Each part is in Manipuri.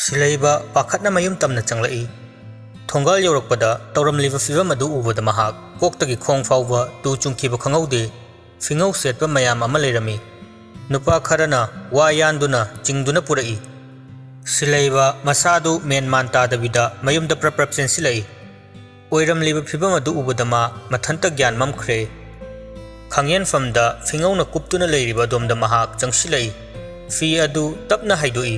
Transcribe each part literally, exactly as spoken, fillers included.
ꯁꯤꯂꯩꯕ ꯄꯥꯈꯠꯅ ꯃꯌꯨꯝ ꯇꯝꯅ ꯆꯪꯂꯛꯏ꯫ ꯊꯣꯡꯒꯥꯜ ꯌꯧꯔꯛꯄꯗ ꯇꯧꯔꯝꯂꯤꯕ ꯐꯤꯚꯝ ꯑꯗꯨ ꯎꯕꯗ ꯃꯍꯥꯛ ꯀꯣꯛꯇꯒꯤ ꯈꯣꯡ ꯐꯥꯎꯕ ꯇꯨ ꯆꯨꯡꯈꯤꯕ ꯈꯪꯍꯧꯗꯦ꯫ ꯐꯤꯉꯧ ꯁꯦꯠꯄ ꯃꯌꯥꯝ ꯑꯃ ꯂꯩꯔꯝꯃꯤ꯫ ꯅꯨꯄꯥ ꯈꯔꯅ ꯋꯥ ꯌꯥꯟꯗꯨꯅ ꯆꯤꯡꯗꯨꯅ ꯄꯨꯔꯛꯏ꯫ ꯁꯤꯂꯩꯕ ꯃꯁꯥꯗꯨ ꯃꯦꯟ ꯃꯥꯟ ꯇꯥꯗꯕꯤꯗ ꯃꯌꯨꯝꯗ ꯄ꯭ꯔꯞ ꯄ꯭ꯔꯞ ꯆꯦꯟꯁꯤꯜꯂꯛꯏ꯫ ꯑꯣꯏꯔꯝꯂꯤꯕ ꯐꯤꯚꯝ ꯑꯗꯨ ꯎꯕꯗ ꯃꯥ ꯃꯊꯟꯇ ꯒ꯭ꯌꯥꯟ ꯃꯝꯈ꯭ꯔꯦ꯫ ꯈꯥꯡꯌꯦꯟꯐꯝꯗ ꯐꯤꯉꯧꯅ ꯀꯨꯞꯇꯨꯅ ꯂꯩꯔꯤꯕ ꯑꯗꯣꯝꯗ ꯃꯍꯥꯛ ꯆꯪꯁꯤꯜꯂꯛꯏ꯫ ꯐꯤ ꯑꯗꯨ ꯇꯞꯅ ꯍꯥꯏꯗꯣꯛꯏ꯫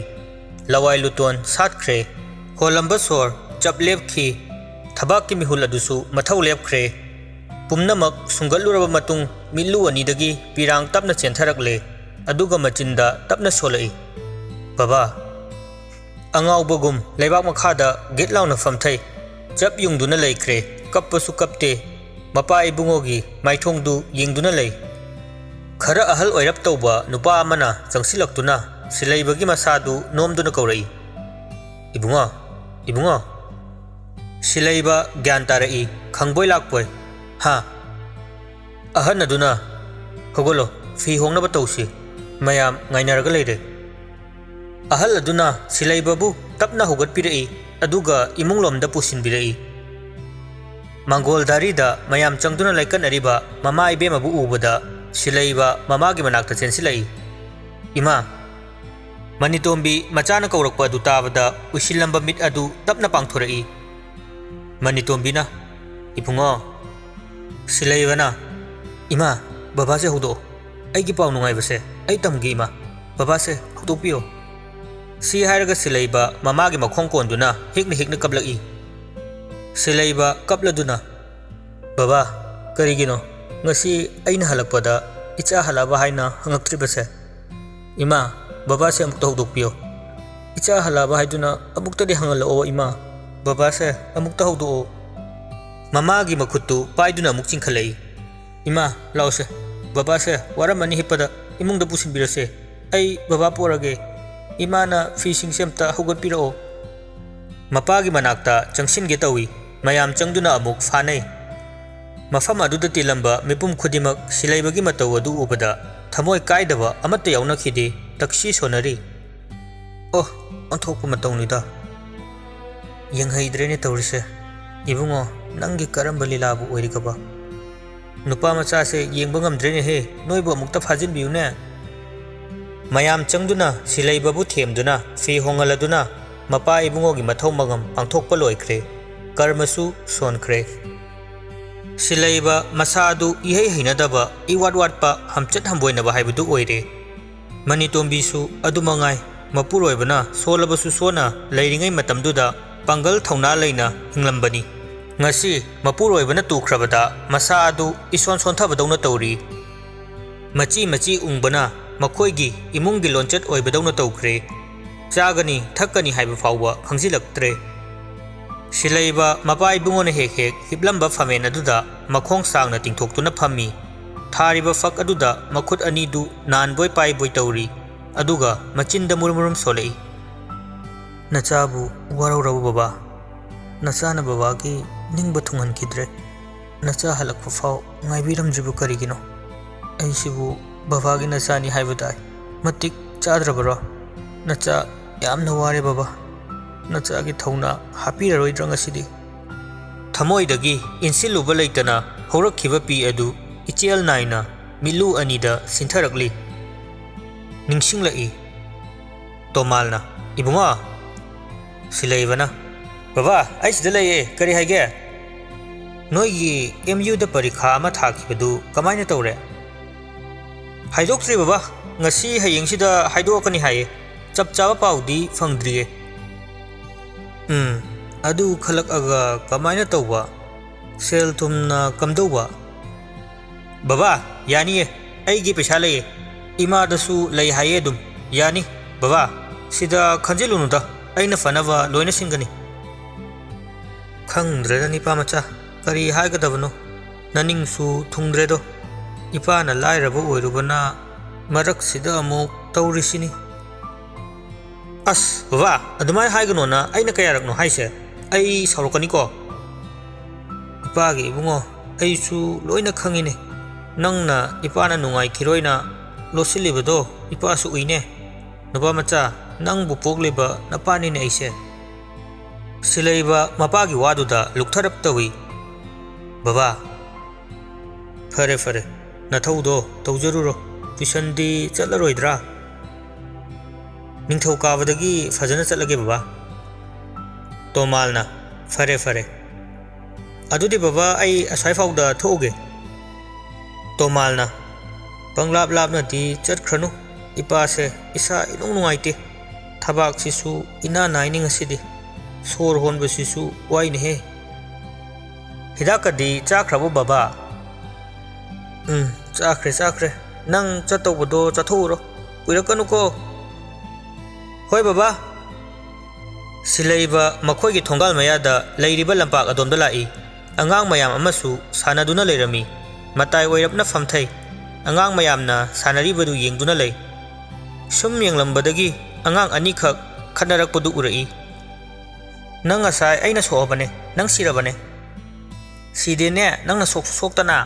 ꯂꯋꯥꯏ ꯂꯨꯇꯣꯟ ꯁꯥꯠꯈ꯭ꯔꯦ꯫ ꯍꯣꯜꯂꯝꯕ ꯁꯣꯔ ꯆꯞ ꯂꯦꯞꯈꯤ꯫ ꯊꯕꯥꯛꯀꯤ ꯃꯤꯍꯨꯜ ꯑꯗꯨꯁꯨ ꯃꯊꯧ ꯂꯦꯞꯈ꯭ꯔꯦ꯫ ꯄꯨꯝꯅꯃꯛ ꯁꯨꯡꯒꯠꯂꯨꯔꯕ ꯃꯇꯨꯡ ꯃꯤꯠꯂꯨ ꯑꯅꯤꯗꯒꯤ ꯄꯤꯔꯥꯡ ꯇꯞꯅ ꯆꯦꯟꯊꯔꯛꯂꯦ꯫ ꯑꯗꯨꯒ ꯃꯆꯤꯟꯗ ꯇꯞꯅ ꯁꯣꯜꯂꯛꯏ, "ꯕꯕꯥ!" ꯑꯉꯥꯎꯕꯒꯨꯝ ꯂꯩꯕꯥꯛ ꯃꯈꯥꯗ ꯒꯤꯠ ꯂꯥꯎꯅ ꯐꯝꯊꯩ꯫ ꯆꯞ ꯌꯨꯡꯗꯨꯅ ꯂꯩꯈ꯭ꯔꯦ꯫ ꯀꯞꯄꯁꯨ ꯀꯞꯇꯦ꯫ ꯃꯄꯥ ꯏꯕꯨꯡꯉꯣꯒꯤ ꯃꯥꯏꯊꯣꯡꯗꯨ ꯌꯦꯡꯗꯨꯅ ꯂꯩ꯫ ꯈꯔ ꯑꯍꯜ ꯑꯣꯏꯔꯞ ꯇꯧꯕ ꯅꯨꯄꯥ ꯑꯃꯅ ꯆꯪꯁꯤꯜꯂꯛꯇꯨꯅ ꯁꯤꯂꯩꯕꯒꯤ ꯃꯁꯥꯗꯨ ꯅꯣꯝꯗꯨꯅ ꯀꯧꯔꯛꯏ, "ꯏꯕꯨꯡꯉꯣ, ꯏꯕꯨꯡꯉꯣ!" ꯁꯤꯂꯩꯕ ꯒ꯭ꯌꯥꯟ ꯇꯥꯔꯛꯏ, ꯈꯪꯕꯣꯏ ꯂꯥꯛꯄꯣꯏ꯫ "ꯍꯥ?" ꯑꯍꯟ ꯑꯗꯨꯅ, "ꯍꯧꯒꯠꯂꯣ, ꯐꯤ ꯍꯣꯡꯅꯕ ꯇꯧꯁꯤ꯫ ꯃꯌꯥꯝ ꯉꯥꯏꯅꯔꯒ ꯂꯩꯔꯦ꯫" ꯑꯍꯜ ꯑꯗꯨꯅ ꯁꯤꯂꯩꯕꯕꯨ ꯇꯞꯅ ꯍꯧꯒꯠꯄꯤꯔꯛꯏ, ꯑꯗꯨꯒ ꯏꯃꯨꯡꯂꯣꯝꯗ ꯄꯨꯁꯤꯟꯕꯤꯔꯛꯏ꯫ ꯃꯥꯡꯒꯣꯜ ꯗꯥꯔꯤꯗ ꯃꯌꯥꯝ ꯆꯪꯗꯨꯅ ꯂꯥꯏꯀꯠꯅꯔꯤꯕ ꯃꯃꯥ ꯏꯕꯦꯝꯃꯕꯨ ꯎꯕꯗ ꯁꯤꯂꯩꯕ ꯃꯃꯥꯒꯤ ꯃꯅꯥꯛꯇ ꯆꯦꯟꯁꯤꯜꯂꯛꯏ꯫ "ꯏꯃꯥ!" ꯃꯅꯤꯇꯣꯝꯕꯤ ꯃꯆꯥꯅ ꯀꯧꯔꯛꯄ ꯑꯗꯨ ꯇꯥꯕꯗ ꯎꯏꯁꯤꯜꯂꯝꯕ ꯃꯤꯠ ꯑꯗꯨ ꯇꯞꯅ ꯄꯥꯡꯊꯣꯔꯛꯏ꯫ ꯃꯅꯤꯇꯣꯝꯕꯤꯅ, "ꯏꯕꯨꯡꯉꯣ!" ꯁꯤꯂꯩꯕꯅ, "ꯏꯃꯥ, ꯕꯕꯥꯁꯦ ꯍꯧꯗꯣꯛꯑꯣ꯫ ꯑꯩꯒꯤ ꯄꯥꯎ ꯅꯨꯡꯉꯥꯏꯕꯁꯦ ꯑꯩ ꯇꯝꯒꯦ, ꯏꯃꯥ꯫ ꯕꯕꯥꯁꯦ ꯍꯧꯗꯣꯛꯄꯤꯌꯣ꯫" ꯁꯤ ꯍꯥꯏꯔꯒ ꯁꯤꯂꯩꯕ ꯃꯃꯥꯒꯤ ꯃꯈꯣꯡ ꯀꯣꯟꯗꯨꯅ ꯍꯤꯛꯅ ꯍꯤꯛꯅ ꯀꯞꯂꯛꯏ꯫ ꯁꯤꯂꯩꯕ ꯀꯞꯂꯗꯨꯅ, "ꯕꯕꯥ, ꯀꯔꯤꯒꯤꯅꯣ ꯉꯁꯤ ꯑꯩꯅ ꯍꯜꯂꯛꯄꯗ ꯏꯆꯥ ꯍꯜꯂꯛꯑꯕ ꯍꯥꯏꯅ ꯍꯪꯉꯛꯇ꯭ꯔꯤꯕꯁꯦ? ꯏꯃꯥ, ꯕꯕꯥꯁꯦ ꯑꯃꯨꯛꯇ ꯍꯧꯗꯣꯛꯄꯤꯌꯣ꯫ ꯏꯆꯥ ꯍꯜꯂꯛꯑꯕ ꯍꯥꯏꯗꯨꯅ ꯑꯃꯨꯛꯇꯗꯤ ꯍꯪꯍꯜꯂꯛꯑꯣ, ꯏꯃꯥ꯫ ꯕꯕꯥꯁꯦ ꯑꯃꯨꯛꯇ ꯍꯧꯗꯣꯛꯑꯣ꯫" ꯃꯃꯥꯒꯤ ꯃꯈꯨꯠꯇꯨ ꯄꯥꯏꯗꯨꯅ ꯑꯃꯨꯛ ꯆꯤꯡꯈꯠꯂꯛꯏ꯫ "ꯏꯃꯥ, ꯂꯥꯛꯑꯣꯁꯦ꯫ ꯕꯕꯥꯁꯦ ꯋꯥꯔꯝꯃꯅꯤ ꯍꯤꯞꯄꯗ, ꯏꯃꯨꯡꯗ ꯄꯨꯁꯤꯟꯕꯤꯔꯁꯦ꯫ ꯑꯩ ꯕꯕꯥ ꯄꯣꯔꯒꯦ꯫ ꯏꯃꯥꯅ ꯐꯤꯁꯤꯡꯁꯦ ꯑꯝꯇ ꯍꯧꯒꯠꯄꯤꯔꯛꯑꯣ꯫" ꯃꯄꯥꯒꯤ ꯃꯅꯥꯛꯇ ꯆꯪꯁꯤꯟꯒꯦ ꯇꯧꯏ꯫ ꯃꯌꯥꯝ ꯆꯪꯗꯨꯅ ꯑꯃꯨꯛ ꯐꯥꯅꯩ꯫ ꯃꯐꯝ ꯑꯗꯨꯗ ꯇꯤꯜꯂꯝꯕ ꯃꯤꯄꯨꯝ ꯈꯨꯗꯤꯡꯃꯛ ꯁꯤꯂꯩꯕꯒꯤ ꯃꯇꯧ ꯑꯗꯨ ꯎꯕꯗ ꯊꯃꯣꯏ ꯀꯥꯏꯗꯕ ꯑꯃꯠꯇ ꯌꯥꯎꯅꯈꯤꯗꯦ꯫ ꯇꯛꯁꯤ ꯁꯣꯟꯅꯔꯤ꯫ "ꯑꯣ, ꯄꯥꯡꯊꯣꯛꯄ ꯃꯇꯧꯅꯤꯗ꯫ ꯌꯦꯡꯍꯩꯗ꯭ꯔꯦꯅꯦ ꯇꯧꯔꯤꯁꯦ꯫ ꯏꯕꯨꯡꯉꯣ, ꯅꯪꯒꯤ ꯀꯔꯝꯕ ꯂꯤꯂꯥꯕꯨ ꯑꯣꯏꯔꯤꯒꯕ? ꯅꯨꯄꯥ ꯃꯆꯥꯁꯦ ꯌꯦꯡꯕ ꯉꯝꯗ꯭ꯔꯦꯅꯦꯍꯦ, ꯅꯣꯏꯕꯨ ꯑꯃꯨꯛꯇ ꯐꯥꯖꯤꯟꯕꯤꯌꯨꯅꯦ꯫ ꯃꯌꯥꯝ ꯆꯪꯗꯨꯅ ꯁꯤꯂꯩꯕꯕꯨ ꯊꯦꯝꯗꯨꯅ ꯐꯤ ꯍꯣꯡꯍꯜꯂꯗꯨꯅ ꯃꯄꯥ ꯏꯕꯨꯡꯉꯣꯒꯤ ꯃꯊꯧ ꯃꯉꯝ ꯄꯥꯡꯊꯣꯛꯄ ꯂꯣꯏꯈ꯭ꯔꯦ꯫ ꯀꯔꯃꯁꯨ ꯁꯣꯟꯈ꯭ꯔꯦ꯫ ꯁꯤꯂꯩꯕ ꯃꯁꯥ ꯑꯗꯨ ꯏꯍꯩ ꯍꯩꯅꯗꯕ, ꯏꯋꯥꯠ ꯋꯥꯠꯄ, ꯍꯝꯆꯠ ꯍꯝꯕꯣꯏꯅꯕ ꯍꯥꯏꯕꯗꯨ ꯑꯣꯏꯔꯦ꯫ ꯃꯅꯤꯇꯣꯝꯕꯤꯁꯨ ꯑꯗꯨꯃꯉꯥꯏ꯫ ꯃꯄꯨꯔꯣꯏꯕꯅ ꯁꯣꯜꯂꯕꯁꯨ ꯁꯣꯟꯅ ꯂꯩꯔꯤꯉꯩ ꯃꯇꯝꯗꯨꯗ ꯄꯥꯡꯒꯜ ꯊꯧꯅꯥ ꯂꯩꯅ ꯍꯤꯡꯂꯝꯕꯅꯤ꯫ ꯉꯁꯤ ꯃꯄꯨꯔꯣꯏꯕꯅ ꯇꯨꯈ꯭ꯔꯕꯗ ꯃꯁꯥ ꯑꯗꯨ ꯏꯁꯣꯟ ꯁꯣꯟꯊꯕꯗꯧꯅ ꯇꯧꯔꯤ꯫ ꯃꯆꯤ ꯃꯆꯤ ꯎꯪꯕꯅ ꯃꯈꯣꯏꯒꯤ ꯏꯃꯨꯡꯒꯤ ꯂꯣꯟꯆꯠ ꯑꯣꯏꯕꯗꯧꯅ ꯇꯧꯈ꯭ꯔꯦ꯫ ꯆꯥꯒꯅꯤ ꯊꯛꯀꯅꯤ ꯍꯥꯏꯕ ꯐꯥꯎꯕ ꯈꯪꯖꯤꯜꯂꯛꯇ꯭ꯔꯦ꯫ ꯁꯤꯂꯩꯕ ꯃꯄꯥ ꯏꯕꯨꯡꯉꯣꯅ ꯍꯦꯛ ꯍꯦꯛ ꯍꯤꯞꯂꯝꯕ ꯐꯝꯃꯦꯟ ꯑꯗꯨꯗ ꯃꯈꯣꯡ ꯁꯥꯡꯅ ꯇꯤꯡꯊꯣꯛꯇꯨꯅ ꯐꯝꯃꯤ꯫ ꯊꯥꯔꯤꯕ ꯐꯛ ꯑꯗꯨꯗ ꯃꯈꯨꯠ ꯑꯅꯤꯗꯨ ꯅꯥꯟꯕꯣꯏ ꯄꯥꯏꯕꯣꯏ ꯇꯧꯔꯤ꯫ ꯑꯗꯨꯒ ꯃꯆꯤꯟꯗ ꯃꯨꯔꯨꯝ ꯃꯨꯔꯨꯝ ꯁꯣꯜꯂꯛꯏ꯫ "ꯅꯆꯥꯕꯨ ꯋꯥꯔꯧꯔꯕ ꯕꯕꯥ? ꯅꯆꯥꯅ ꯕꯕꯥꯒꯤ ꯅꯤꯡꯕ ꯊꯨꯡꯍꯟꯈꯤꯗ꯭ꯔꯦ꯫ ꯅꯆꯥ ꯍꯜꯂꯛꯄ ꯐꯥꯎ ꯉꯥꯏꯕꯤꯔꯝꯗ꯭ꯔꯤꯕ ꯀꯔꯤꯒꯤꯅꯣ? ꯑꯩꯁꯤꯕꯨ ꯕꯕꯥꯒꯤ ꯅꯆꯥꯅꯤ ꯍꯥꯏꯕ ꯇꯥꯏ꯫ ꯃꯇꯤꯛ ꯆꯥꯗ꯭ꯔꯕꯔꯣ? ꯅꯆꯥ ꯌꯥꯝꯅ ꯋꯥꯔꯦ ꯕꯕꯥ꯫ ꯅꯆꯥꯒꯤ ꯊꯧꯅꯥ ꯍꯥꯞꯄꯤꯔꯔꯣꯏꯗ꯭ꯔꯥ ꯉꯁꯤꯗꯤ?" ꯊꯃꯣꯏꯗꯒꯤ ꯏꯟꯁꯤꯜꯂꯨꯕ ꯂꯩꯇꯅ ꯍꯧꯔꯛꯈꯤꯕ ꯄꯤ ꯑꯗꯨ ꯏꯆꯦꯜ ꯅꯥꯏꯅ ꯃꯤꯠꯂꯨ ꯑꯅꯤꯗ ꯁꯤꯟꯊꯔꯛꯂꯤ꯫ ꯅꯤꯡꯁꯤꯡꯂꯛꯏ꯫ ꯇꯣꯃꯥꯜꯅ, "ꯏꯕꯨꯡꯉꯣ!" ꯁꯤꯂꯩꯕꯅ, "ꯕꯕꯥ, ꯑꯩ ꯁꯤꯗ ꯂꯩꯌꯦ, ꯀꯔꯤ ꯍꯥꯏꯒꯦ?" "ꯅꯣꯏꯒꯤ ꯑꯦꯝ ꯌꯨꯗ ꯄꯔꯤꯈꯥ ꯑꯃ ꯊꯥꯈꯤꯕꯗꯨ ꯀꯃꯥꯏꯅ ꯇꯧꯔꯦ?" "ꯍꯥꯏꯗꯣꯛꯇ꯭ꯔꯤ ꯕꯕꯥ, ꯉꯁꯤ ꯍꯌꯦꯡꯁꯤꯗ ꯍꯥꯏꯗꯣꯛꯀꯅꯤ ꯍꯥꯏꯌꯦ꯫ ꯆꯞ ꯆꯥꯕ ꯄꯥꯎꯗꯤ ꯐꯪꯗ꯭ꯔꯤꯌꯦ꯫" "ꯎꯝ, ꯑꯗꯨ ꯈꯜꯂꯛꯑꯒ ꯀꯃꯥꯏꯅ ꯇꯧꯕ? ꯁꯦꯜ ꯊꯨꯝꯅ ꯀꯝꯗꯧꯕ?" "ꯕꯕꯥ, ꯌꯥꯅꯤꯌꯦ, ꯑꯩꯒꯤ ꯄꯩꯁꯥ ꯂꯩꯌꯦ, ꯏꯃꯥꯗꯁꯨ ꯂꯩ ꯍꯥꯏꯌꯦ ꯑꯗꯨꯝ꯫ ꯌꯥꯅꯤ ꯕꯕꯥ, ꯁꯤꯗ ꯈꯟꯖꯤꯜꯂꯨꯅꯨꯗ, ꯑꯩꯅ ꯐꯅꯕ ꯂꯣꯏꯅ ꯁꯤꯟꯒꯅꯤ꯫" ꯈꯪꯗ꯭ꯔꯦꯗ ꯅꯤꯄꯥ ꯃꯆꯥ, ꯀꯔꯤ ꯍꯥꯏꯒꯗꯕꯅꯣ? ꯅꯅꯤꯡꯁꯨ ꯊꯨꯡꯗ꯭ꯔꯦꯗꯣ꯫ ꯏꯄꯥꯅ ꯂꯥꯏꯔꯕ ꯑꯣꯏꯔꯨꯕꯅ ꯃꯔꯛꯁꯤꯗ ꯑꯃꯨꯛ ꯇꯧꯔꯤꯁꯤꯅꯤ꯫ "ꯑꯁ ꯕꯕꯥ, ꯑꯗꯨꯃꯥꯏꯅ ꯍꯥꯏꯒꯅꯣꯅ ꯑꯩꯅ ꯀꯌꯥꯔꯛꯅꯣ ꯍꯥꯏꯁꯦ? ꯑꯩ ꯁꯥꯎꯔꯛꯀꯅꯤꯀꯣ꯫" "ꯏꯄꯥꯒꯤ ꯏꯕꯨꯡꯉꯣ, ꯑꯩꯁꯨ ꯂꯣꯏꯅ ꯈꯪꯉꯤꯅꯦ꯫ ꯅꯪꯅ ꯏꯄꯥꯅ ꯅꯨꯡꯉꯥꯏꯈꯤꯔꯣꯏꯅ ꯂꯣꯠꯁꯤꯜꯂꯤꯕꯗꯣ ꯏꯄꯥꯁꯨ ꯎꯏꯅꯦ꯫ ꯅꯨꯄꯥ ꯃꯆꯥ, ꯅꯪꯕꯨ ꯄꯣꯛꯂꯤꯕ ꯅꯄꯥꯅꯤꯅꯦ ꯑꯩꯁꯦ꯫ ꯁꯤꯂꯩꯕ ꯃꯄꯥꯒꯤ ꯋꯥꯗꯨꯗ ꯂꯨꯛꯊꯔꯞ ꯇꯧꯏ꯫ ꯕꯕꯥ, ꯐꯔꯦ ꯐꯔꯦ, ꯅꯊꯧꯗꯣ ꯇꯧꯖꯔꯨꯔꯣ꯫ ꯇ꯭ꯌꯨꯁꯟꯗꯤ ꯆꯠꯂꯔꯣꯏꯗ꯭ꯔꯥ? ꯅꯤꯡꯊꯧꯀꯥꯕꯗꯒꯤ ꯐꯖꯅ ꯆꯠꯂꯒꯦ ꯕꯕꯥ꯫ ꯇꯣꯃꯥꯜꯅ, ꯐꯔꯦ ꯐꯔꯦ꯫ ꯑꯗꯨꯗꯤ ꯕꯕꯥ, ꯑꯩ ꯑꯁ꯭ꯋꯥꯏꯐꯥꯎꯗ ꯊꯣꯛꯎꯒꯦ꯫ ꯇꯣꯃꯥꯜꯅ, ꯄꯪꯂꯥꯞ ꯂꯥꯞꯅꯗꯤ ꯆꯠꯈ꯭ꯔꯅꯨ꯫ ꯏꯄꯥꯁꯦ ꯏꯁꯥ ꯏꯅꯨꯡ ꯅꯨꯡꯉꯥꯏꯇꯦ꯫ ꯊꯕꯥꯛꯁꯤꯁꯨ ꯏꯅꯥ ꯅꯥꯏꯅꯤ ꯉꯁꯤꯗꯤ꯫ ꯁꯣꯔ ꯍꯣꯟꯕꯁꯤꯁꯨ ꯋꯥꯏꯅꯦꯍꯦ꯫ ꯍꯤꯗꯥꯛꯀꯗꯤ ꯆꯥꯈ꯭ꯔꯕꯣ ꯕꯕꯥ? ꯎꯝ, ꯆꯥꯈ꯭ꯔꯦ, ꯆꯥꯈ꯭ꯔꯦ꯫ ꯅꯪ ꯆꯠꯇꯧꯕꯗꯣ ꯆꯠꯊꯣꯛꯎꯔꯣ꯫ ꯀꯨꯏꯔꯛꯀꯅꯨꯀꯣ꯫ ꯍꯣꯏ ꯕꯕꯥ꯫ ꯁꯤꯂꯩꯕ ꯃꯈꯣꯏꯒꯤ ꯊꯣꯡꯒꯥꯜ ꯃꯌꯥꯗ ꯂꯩꯔꯤꯕ ꯂꯝꯄꯥꯛ ꯑꯗꯣꯝꯗ ꯂꯥꯛꯏ꯫ ꯑꯉꯥꯡ ꯃꯌꯥꯝ ꯑꯃꯁꯨ ꯁꯥꯟꯅꯗꯨꯅ ꯂꯩꯔꯝꯃꯤ꯫ ꯃꯇꯥꯏ ꯑꯣꯏꯔꯞꯅ ꯐꯝꯊꯩ꯫ ꯑꯉꯥꯡ ꯃꯌꯥꯝꯅ ꯁꯥꯟꯅꯔꯤꯕꯗꯨ ꯌꯦꯡꯗꯨꯅ ꯂꯩ꯫ ꯁꯨꯝ ꯌꯦꯡꯂꯝꯕꯗꯒꯤ ꯑꯉꯥꯡ ꯑꯅꯤꯈꯛ ꯈꯠꯅꯔꯛꯄꯗꯨ ꯎꯔꯛꯏ꯫ "ꯅꯪ ꯉꯁꯥꯏ ꯑꯩꯅ ꯁꯣꯛꯑꯕꯅꯦ, ꯅꯪ ꯁꯤꯔꯕꯅꯦ꯫" "ꯁꯤꯗꯦꯅꯦ, ꯅꯪꯅ ꯁꯣꯛꯁꯨ ꯁꯣꯛꯇꯅ꯫"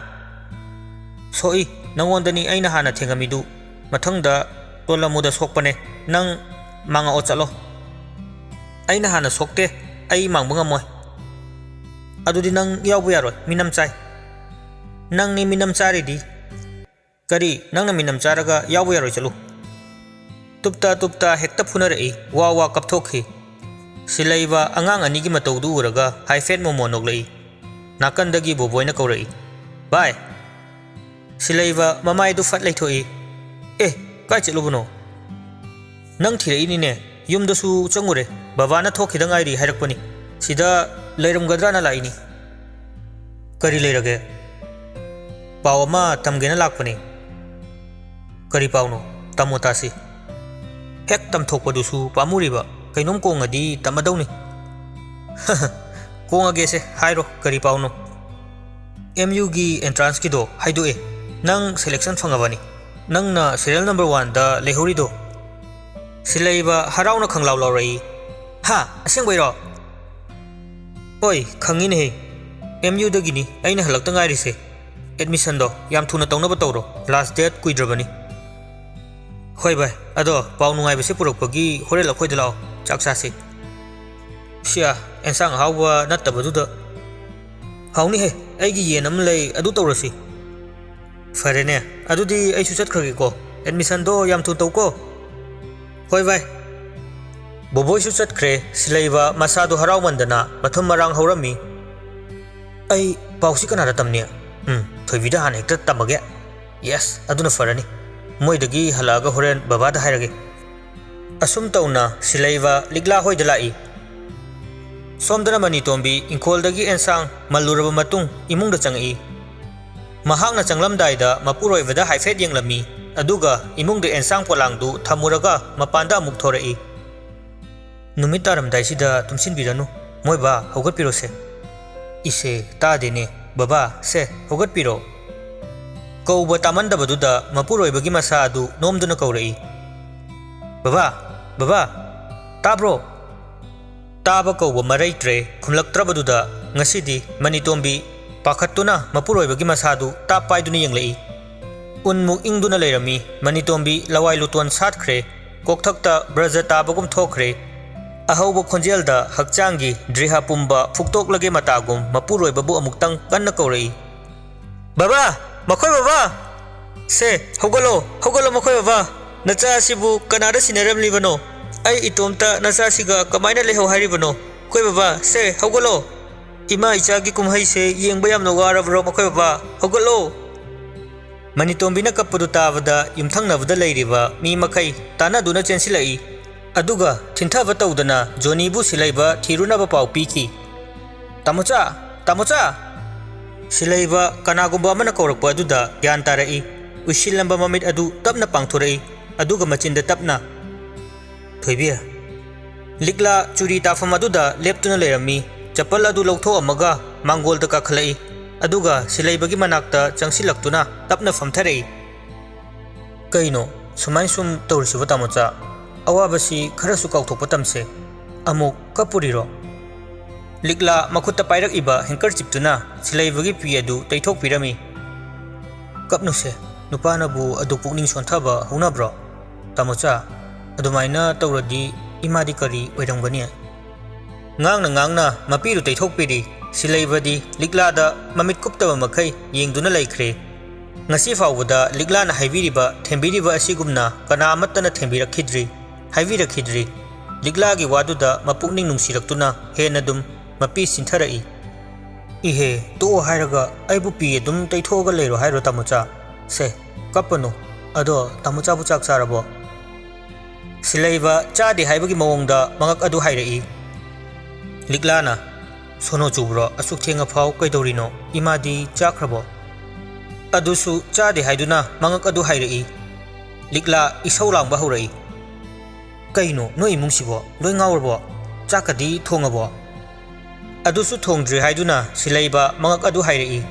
"ꯁꯣꯛꯏ, ꯅꯪꯉꯣꯟꯗꯅꯤ ꯑꯩꯅ ꯍꯥꯟꯅ ꯊꯦꯡꯉꯝꯃꯤꯗꯨ꯫ ꯃꯊꯪꯗ ꯇꯣꯂꯝꯃꯨꯗ ꯁꯣꯛꯄꯅꯦ, ꯅꯪ ꯃꯥꯡꯉꯛꯑꯣ ꯆꯠꯂꯣ꯫" "ꯑꯩꯅ ꯍꯥꯟꯅ ꯁꯣꯛꯇꯦ, ꯑꯩ ꯃꯥꯡꯕ ꯉꯝꯃꯣꯏ꯫" "ꯑꯗꯨꯗꯤ ꯅꯪ ꯌꯥꯎꯕ ꯌꯥꯔꯣꯏ, ꯃꯤꯅꯝ ꯆꯥꯏ꯫" "ꯅꯪꯅꯤ ꯃꯤꯅꯝ ꯆꯥꯔꯤꯗꯤ꯫" "ꯀꯔꯤ? ꯅꯪꯅ ꯃꯤꯅꯝ ꯆꯥꯔꯒ ꯌꯥꯎꯕ ꯌꯥꯔꯣꯏ? ꯆꯠꯂꯨ!" ꯇꯨꯞꯇ ꯇꯨꯞꯇ ꯍꯦꯛꯇ ꯐꯨꯅꯔꯛꯏ꯫ ꯋꯥ ꯋꯥ ꯀꯞꯊꯣꯛꯈꯤ꯫ ꯁꯤꯂꯩꯕ ꯑꯉꯥꯡ ꯑꯅꯤꯒꯤ ꯃꯇꯧꯗꯨ ꯎꯔꯒ ꯍꯥꯏꯐꯦꯠ ꯃꯣꯃꯣꯟ ꯅꯣꯛꯂꯛꯏ꯫ ꯅꯥꯀꯟꯗꯒꯤ ꯕꯣꯕꯣꯏꯅ ꯀꯧꯔꯛꯏ, "ꯚꯥꯏ!" ꯁꯤꯂꯩꯕ ꯃꯃꯥꯏꯗꯨ ꯐꯠ ꯂꯩꯊꯣꯛꯏ꯫ "ꯑꯦ, ꯀꯥꯏ ꯆꯠꯂꯨꯕꯅꯣ?" "ꯅꯪ ꯊꯤꯔꯛꯏꯅꯤꯅꯦ꯫ ꯌꯨꯝꯗꯁꯨ ꯆꯪꯉꯨꯔꯦ꯫ ꯕꯕꯥꯅ ꯊꯣꯛꯈꯤꯗ ꯉꯥꯏꯔꯤ ꯍꯥꯏꯔꯛꯄꯅꯤ꯫ ꯁꯤꯗ ꯂꯩꯔꯝꯒꯗ꯭ꯔꯥꯅ ꯂꯥꯛꯏꯅꯤ꯫" "ꯀꯔꯤ ꯂꯩꯔꯒꯦ?" "ꯄꯥꯎ ꯑꯃ ꯇꯝꯒꯦꯅ ꯂꯥꯛꯄꯅꯤ꯫" "ꯀꯔꯤ ꯄꯥꯎꯅꯣ? ꯇꯝꯃꯣ ꯇꯥꯁꯤ꯫" "ꯍꯦꯛ ꯇꯝꯊꯣꯛꯄꯗꯨꯁꯨ ꯄꯥꯝꯃꯨꯔꯤꯕ꯫ ꯀꯩꯅꯣꯝ ꯀꯣꯡꯉꯗꯤ ꯇꯝꯃꯗꯧꯅꯤ꯫" "ꯀꯣꯡꯉꯒꯦꯁꯦ, ꯍꯥꯏꯔꯣ, ꯀꯔꯤ ꯄꯥꯎꯅꯣ?" "ꯑꯦꯝ ꯌꯨꯒꯤ ꯑꯦꯟꯇ꯭ꯔꯥꯟꯁꯀꯤꯗꯣ ꯍꯥꯏꯗꯣꯛꯑꯦ꯫ ꯅꯪ ꯁꯦꯂꯦꯛꯁꯟ ꯐꯪꯉꯕꯅꯤ꯫ ꯅꯪꯅ ꯁꯦꯔꯤꯌꯦꯜ ꯅꯝꯕꯔ ꯋꯥꯟꯗ ꯂꯩꯍꯧꯔꯤꯗꯣ꯫" ꯁꯤꯂꯩꯕ ꯍꯔꯥꯎꯅ ꯈꯪꯂꯥꯎ ꯂꯥꯎꯔꯛꯏ꯫ "ꯍꯥ? ꯑꯁꯦꯡꯕꯩꯔꯣ?" "ꯍꯣꯏ, ꯈꯪꯉꯤꯅꯦꯍꯦ꯫ ꯑꯦꯝ ꯌꯨꯗꯒꯤꯅꯤ ꯑꯩꯅ ꯍꯜꯂꯛꯇ ꯉꯥꯏꯔꯤꯁꯦ꯫ ꯑꯦꯗꯃꯤꯁꯟꯗꯣ ꯌꯥꯝ ꯊꯨꯅ ꯇꯧꯅꯕ ꯇꯧꯔꯣ꯫ ꯂꯥꯁ ꯗꯦꯠ ꯀꯨꯏꯗ꯭ꯔꯕꯅꯤ꯫" ꯍꯣꯏ ꯚꯥꯏ, ꯑꯗꯣ ꯄꯥꯎ ꯅꯨꯡꯉꯥꯏꯕꯁꯦ ꯄꯨꯔꯛꯄꯒꯤ ꯍꯣꯔꯦꯟ ꯑꯩꯈꯣꯏꯗ ꯂꯥꯛꯑꯣ, ꯆꯥꯛ ꯆꯥꯁꯤ꯫ ꯁꯤꯌꯥ, ꯑꯦꯟꯁꯥꯡ ꯑꯍꯥꯎꯕ ꯅꯠꯇꯕꯗꯨꯗ꯫ ꯍꯥꯎꯅꯤꯍꯦ, ꯑꯩꯒꯤ ꯌꯦꯟ ꯑꯃ ꯂꯩ, ꯑꯗꯨ ꯇꯧꯔꯁꯤ꯫ ꯐꯔꯦꯅꯦ, ꯑꯗꯨꯗꯤ ꯑꯩꯁꯨ ꯆꯠꯈ꯭ꯔꯒꯦꯀꯣ꯫ ꯑꯦꯗꯃꯤꯁꯟꯗꯣ ꯌꯥꯝ ꯊꯨꯅ ꯇꯧꯀꯣ꯫ ꯍꯣꯏ ꯚꯥꯏ꯫ ꯕꯣꯕꯣꯏꯁꯨ ꯆꯠꯈ꯭ꯔꯦ꯫ ꯁꯤꯂꯩꯕ ꯃꯁꯥꯗꯨ ꯍꯔꯥꯎꯃꯟꯗꯅ ꯃꯊꯨꯝ ꯃꯔꯥꯡ ꯍꯧꯔꯝꯃꯤ꯫ ꯑꯩ ꯄꯥꯎꯁꯤ ꯀꯅꯥꯗ ꯇꯝꯅꯤ? ꯎꯝ, ꯊꯣꯏꯕꯤꯗ ꯍꯥꯟꯅ ꯍꯦꯛꯇ ꯇꯝꯃꯒꯦ꯫ ꯌꯦꯁ, ꯑꯗꯨꯅ ꯐꯔꯅꯤ꯫ ꯃꯣꯏꯗꯒꯤ ꯍꯜꯂꯛꯑꯒ ꯍꯣꯔꯦꯟ ꯕꯕꯥꯗ ꯍꯥꯏꯔꯒꯦ꯫ ꯑꯁꯨꯝ ꯇꯧꯅ ꯁꯤꯂꯩꯕ ꯂꯤꯛꯂꯥ ꯍꯣꯏꯗ ꯂꯥꯛꯏ꯫ ꯁꯣꯝꯗꯅ ꯃꯅꯤꯇꯣꯝꯕꯤ ꯏꯪꯈꯣꯜꯗꯒꯤ ꯑꯦꯟꯁꯥꯡ ꯃꯜꯂꯨꯔꯕ ꯃꯇꯨꯡ ꯏꯃꯨꯡꯗ ꯆꯪꯉꯛꯏ꯫ ꯃꯍꯥꯛꯅ ꯆꯪꯂꯝꯗꯥꯏꯗ ꯃꯄꯨꯔꯣꯏꯕꯗ ꯍꯥꯏꯐꯦꯠ ꯌꯦꯡꯂꯝꯃꯤ, ꯑꯗꯨꯒ ꯏꯃꯨꯡꯗ ꯑꯦꯟꯁꯥꯡ ꯄꯣꯂꯥꯡꯗꯨ ꯊꯝꯃꯨꯔꯒ ꯃꯄꯥꯟꯗ ꯑꯃꯨꯛ ꯊꯣꯔꯛꯏ꯫ "ꯅꯨꯃꯤꯠ ꯇꯥꯔꯝꯗꯥꯏꯁꯤꯗ ꯇꯨꯝꯁꯤꯟꯕꯤꯔꯅꯨ꯫ ꯃꯣꯏ ꯕꯥ, ꯍꯧꯒꯠꯄꯤꯔꯣꯁꯦ꯫" "ꯏꯁꯦ, ꯇꯥꯗꯦꯅꯦ꯫ ꯕꯕꯥ, ꯁꯦ, ꯍꯧꯒꯠꯄꯤꯔꯣ꯫" ꯀꯧꯕ ꯇꯥꯃꯟꯗꯕꯗꯨꯗ ꯃꯄꯨꯔꯣꯏꯕꯒꯤ ꯃꯁꯥ ꯑꯗꯨ ꯅꯣꯝꯗꯨꯅ ꯀꯧꯔꯛꯏ꯫ "ꯕꯕꯥ, ꯕꯕꯥ, ꯇꯥꯕ꯭ꯔꯣ?" ꯇꯥꯕ ꯀꯧꯕ ꯃꯔꯩꯇ꯭ꯔꯦ꯫ ꯈꯨꯝꯂꯛꯇ꯭ꯔꯕꯗꯨꯗ ꯉꯁꯤꯗꯤ ꯃꯅꯤꯇꯣꯝꯕꯤ ꯄꯥꯈꯠꯇꯨꯅ ꯃꯄꯨꯔꯣꯏꯕꯒꯤ ꯃꯁꯥꯗꯨ ꯇꯥꯞ ꯄꯥꯏꯗꯨꯅ ꯌꯦꯡꯂꯛꯏ꯫ ꯎꯟꯃꯨꯛ ꯏꯪꯗꯨꯅ ꯂꯩꯔꯝꯃꯤ꯫ ꯃꯅꯤꯇꯣꯝꯕꯤ ꯂꯋꯥꯏ ꯂꯨꯇꯣꯟ ꯁꯥꯠꯈ꯭ꯔꯦ꯫ ꯀꯣꯛꯊꯛꯇ ꯕ꯭ꯔꯖ ꯇꯥꯕꯒꯨꯝ ꯊꯣꯛꯈ꯭ꯔꯦ꯫ ꯑꯍꯧꯕ ꯈꯣꯟꯖꯦꯜꯗ ꯍꯛꯆꯥꯡꯒꯤ ꯗ꯭ꯔꯤꯍꯥ ꯄꯨꯝꯕ ꯐꯨꯛꯇꯣꯛꯂꯒꯦ ꯃꯇꯥꯒꯨꯝ ꯃꯄꯨꯔꯣꯏꯕꯕꯨ ꯑꯃꯨꯛꯇꯪ ꯀꯟꯅ ꯀꯧꯔꯛꯏ꯫ "ꯕꯕꯥ! ꯃꯈꯣꯏ ꯕꯕꯥ! ꯁꯦ, ꯍꯧꯒꯠꯂꯣ, ꯍꯧꯒꯠꯂꯣ ꯃꯈꯣꯏ ꯕꯕꯥ! ꯅꯆꯥ ꯑꯁꯤꯕꯨ ꯀꯅꯥꯗ ꯁꯤꯟꯅꯔꯝꯂꯤꯕꯅꯣ? ꯑꯩ ꯏꯇꯣꯝꯇ ꯅꯆꯥꯁꯤꯒ ꯀꯃꯥꯏꯅ ꯂꯩꯍꯧ ꯍꯥꯏꯔꯤꯕꯅꯣ? ꯃꯈꯣꯏ ꯕꯕꯥ, ꯁꯦ, ꯍꯧꯒꯠꯂꯣ! ꯏꯃꯥ ꯏꯆꯥꯒꯤ ꯀꯨꯝꯍꯩꯁꯦ ꯌꯦꯡꯕ ꯌꯥꯝꯅ ꯋꯥꯔꯕ꯭ꯔꯣ ꯃꯈꯣꯏ ꯕꯕꯥ? ꯍꯧꯒꯠꯂꯣ!" ꯃꯅꯤꯇꯣꯝꯕꯤꯅ ꯀꯞꯄꯗꯨ ꯇꯥꯕꯗ ꯌꯨꯝꯊꯪꯅꯕꯗ ꯂꯩꯔꯤꯕ ꯃꯤ ꯃꯈꯩ ꯇꯥꯟꯅꯗꯨꯅ ꯆꯦꯟꯁꯤꯜꯂꯛꯏ꯫ ꯑꯗꯨꯒ ꯊꯤꯟꯊꯕ ꯇꯧꯗꯅ ꯖꯣꯅꯤꯕꯨ ꯁꯤꯂꯩꯕ ꯊꯤꯔꯨꯅꯕ ꯄꯥꯎ ꯄꯤꯈꯤ꯫ "ꯇꯥꯃꯣꯆꯥ! ꯇꯥꯃꯣꯆꯥ!" ꯁꯤꯂꯩꯕ ꯀꯅꯥꯒꯨꯝꯕ ꯑꯃꯅ ꯀꯧꯔꯛꯄ ꯑꯗꯨꯗ ꯒ꯭ꯌꯥꯟ ꯇꯥꯔꯛꯏ꯫ ꯎꯏꯁꯤꯜꯂꯝꯕ ꯃꯃꯤꯠ ꯑꯗꯨ ꯇꯞꯅ ꯄꯥꯡꯊꯣꯔꯛꯏ, ꯑꯗꯨꯒ ꯃꯆꯤꯟꯗ ꯇꯞꯅ, "ꯊꯣꯏꯕꯤ!" ꯂꯤꯛꯂꯥ ꯆꯨꯔꯤ ꯇꯥꯐꯝ ꯑꯗꯨꯗ ꯂꯦꯞꯇꯨꯅ ꯂꯩꯔꯝꯃꯤ꯫ ꯆꯄꯜ ꯑꯗꯨ ꯂꯧꯊꯣꯛꯑꯝꯃꯒ ꯃꯥꯡꯒꯣꯜꯗ ꯀꯥꯈꯠꯂꯛꯏ, ꯑꯗꯨꯒ ꯁꯤꯂꯩꯕꯒꯤ ꯃꯅꯥꯛꯇ ꯆꯪꯁꯤꯜꯂꯛꯇꯨꯅ ꯇꯞꯅ ꯐꯝꯊꯔꯛꯏ꯫ "ꯀꯩꯅꯣ ꯁꯨꯃꯥꯏ ꯁꯨꯝ ꯇꯧꯔꯤꯁꯤꯕꯣ ꯇꯥꯃꯣꯆꯥ? ꯑꯋꯥꯕꯁꯤ ꯈꯔꯁꯨ ꯀꯥꯎꯊꯣꯛꯄ ꯇꯝꯁꯦ꯫ ꯑꯃꯨꯛ ꯀꯞꯄꯨꯔꯤꯔꯣ?" ꯂꯤꯛꯂꯥ ꯃꯈꯨꯠꯇ ꯄꯥꯏꯔꯛꯏꯕ ꯍꯦꯡꯀꯔꯆꯤꯞꯇꯨꯅ ꯁꯤꯂꯩꯕꯒꯤ ꯄꯤ ꯑꯗꯨ ꯇꯩꯊꯣꯛꯄꯤꯔꯝꯃꯤ꯫ "ꯀꯞꯅꯨꯁꯦ, ꯅꯨꯄꯥꯅꯕꯨ ꯑꯗꯨꯛ ꯄꯨꯛꯅꯤꯡ ꯁꯣꯟꯊꯕ ꯍꯧꯅꯕ꯭ꯔꯣ? "ꯇꯥꯃꯣꯆꯥ, ꯑꯗꯨꯃꯥꯏꯅ ꯇꯧꯔꯗꯤ ꯏꯃꯥꯗꯤ ꯀꯔꯤ ꯑꯣꯏꯔꯝꯒꯅꯤ?" ꯉꯥꯡꯅ ꯉꯥꯡꯅ ꯃꯄꯤꯗꯨ ꯇꯩꯊꯣꯛꯄꯤꯔꯤ꯫ ꯁꯤꯂꯩꯕꯗꯤ ꯂꯤꯛꯂꯥꯗ ꯃꯃꯤꯠ ꯀꯨꯞꯇꯕ ꯃꯈꯩ ꯌꯦꯡꯗꯨꯅ ꯂꯩꯈ꯭ꯔꯦ꯫ ꯉꯁꯤ ꯐꯥꯎꯕꯗ ꯂꯤꯛꯂꯥꯅ ꯍꯥꯏꯕꯤꯔꯤꯕ, ꯊꯦꯝꯕꯤꯔꯤꯕ ꯑꯁꯤꯒꯨꯝꯅ ꯀꯅꯥ ꯑꯃꯠꯇꯅ ꯊꯦꯝꯕꯤꯔꯛꯈꯤꯗ꯭ꯔꯤ, ꯍꯥꯏꯕꯤꯔꯛꯈꯤꯗ꯭ꯔꯤ꯫ ꯂꯤꯛꯂꯥꯒꯤ ꯋꯥꯗꯨꯗ ꯃꯄꯨꯛꯅꯤꯡ ꯅꯨꯡꯁꯤꯔꯛꯇꯨꯅ ꯍꯦꯟꯅ ꯑꯗꯨꯝ ꯃꯄꯤ ꯁꯤꯟꯊꯔꯛꯏ꯫ "ꯏꯍꯦ, ꯇꯣꯛꯑꯣ ꯍꯥꯏꯔꯒ ꯑꯩꯕꯨ ꯄꯤ ꯑꯗꯨꯝ ꯇꯩꯊꯣꯛꯑꯒ ꯂꯩꯔꯣ ꯍꯥꯏꯔꯣ, ꯇꯥꯃꯣꯆꯥ? ꯁꯦ, ꯀꯞꯄꯅꯨ꯫ ꯑꯗꯣ ꯇꯥꯃꯣꯆꯥꯕꯨ ꯆꯥꯛ ꯆꯥꯔꯕꯣ?" ꯁꯤꯂꯩꯕ ꯆꯥꯗꯦ ꯍꯥꯏꯕꯒꯤ ꯃꯑꯣꯡꯗ ꯃꯉꯛ ꯑꯗꯨ ꯍꯥꯏꯔꯛꯏ꯫ ꯂꯤꯛꯂꯥꯅ, "ꯁꯣꯅꯣ ꯆꯨꯕ꯭ꯔꯣ? ꯑꯁꯨꯛ ꯊꯦꯡꯉꯐꯥꯎ ꯀꯩꯗꯧꯔꯤꯅꯣ? ꯏꯃꯥꯗꯤ ꯆꯥꯈ꯭ꯔꯕꯣ?" ꯑꯗꯨꯁꯨ ꯆꯥꯗꯦ ꯍꯥꯏꯗꯨꯅ ꯃꯉꯛ ꯑꯗꯨ ꯍꯥꯏꯔꯛꯏ꯫ ꯂꯤꯛꯂꯥ ꯏꯁꯧ ꯂꯥꯡꯕ ꯍꯧꯔꯛꯏ꯫ "ꯀꯩꯅꯣ ꯅꯣꯏ ꯏꯃꯨꯡꯁꯤꯕꯣ? ꯂꯣꯏ ꯉꯥꯎꯔꯕꯣ? ꯆꯥꯛꯀꯗꯤ ꯊꯣꯡꯉꯕꯣ?" ꯑꯗꯨꯁꯨ ꯊꯣꯡꯗ꯭ꯔꯤ ꯍꯥꯏꯗꯨꯅ ꯁꯤꯂꯩꯕ ꯃꯉꯛ ꯑꯗꯨ ꯍꯥꯏꯔꯛꯏ꯫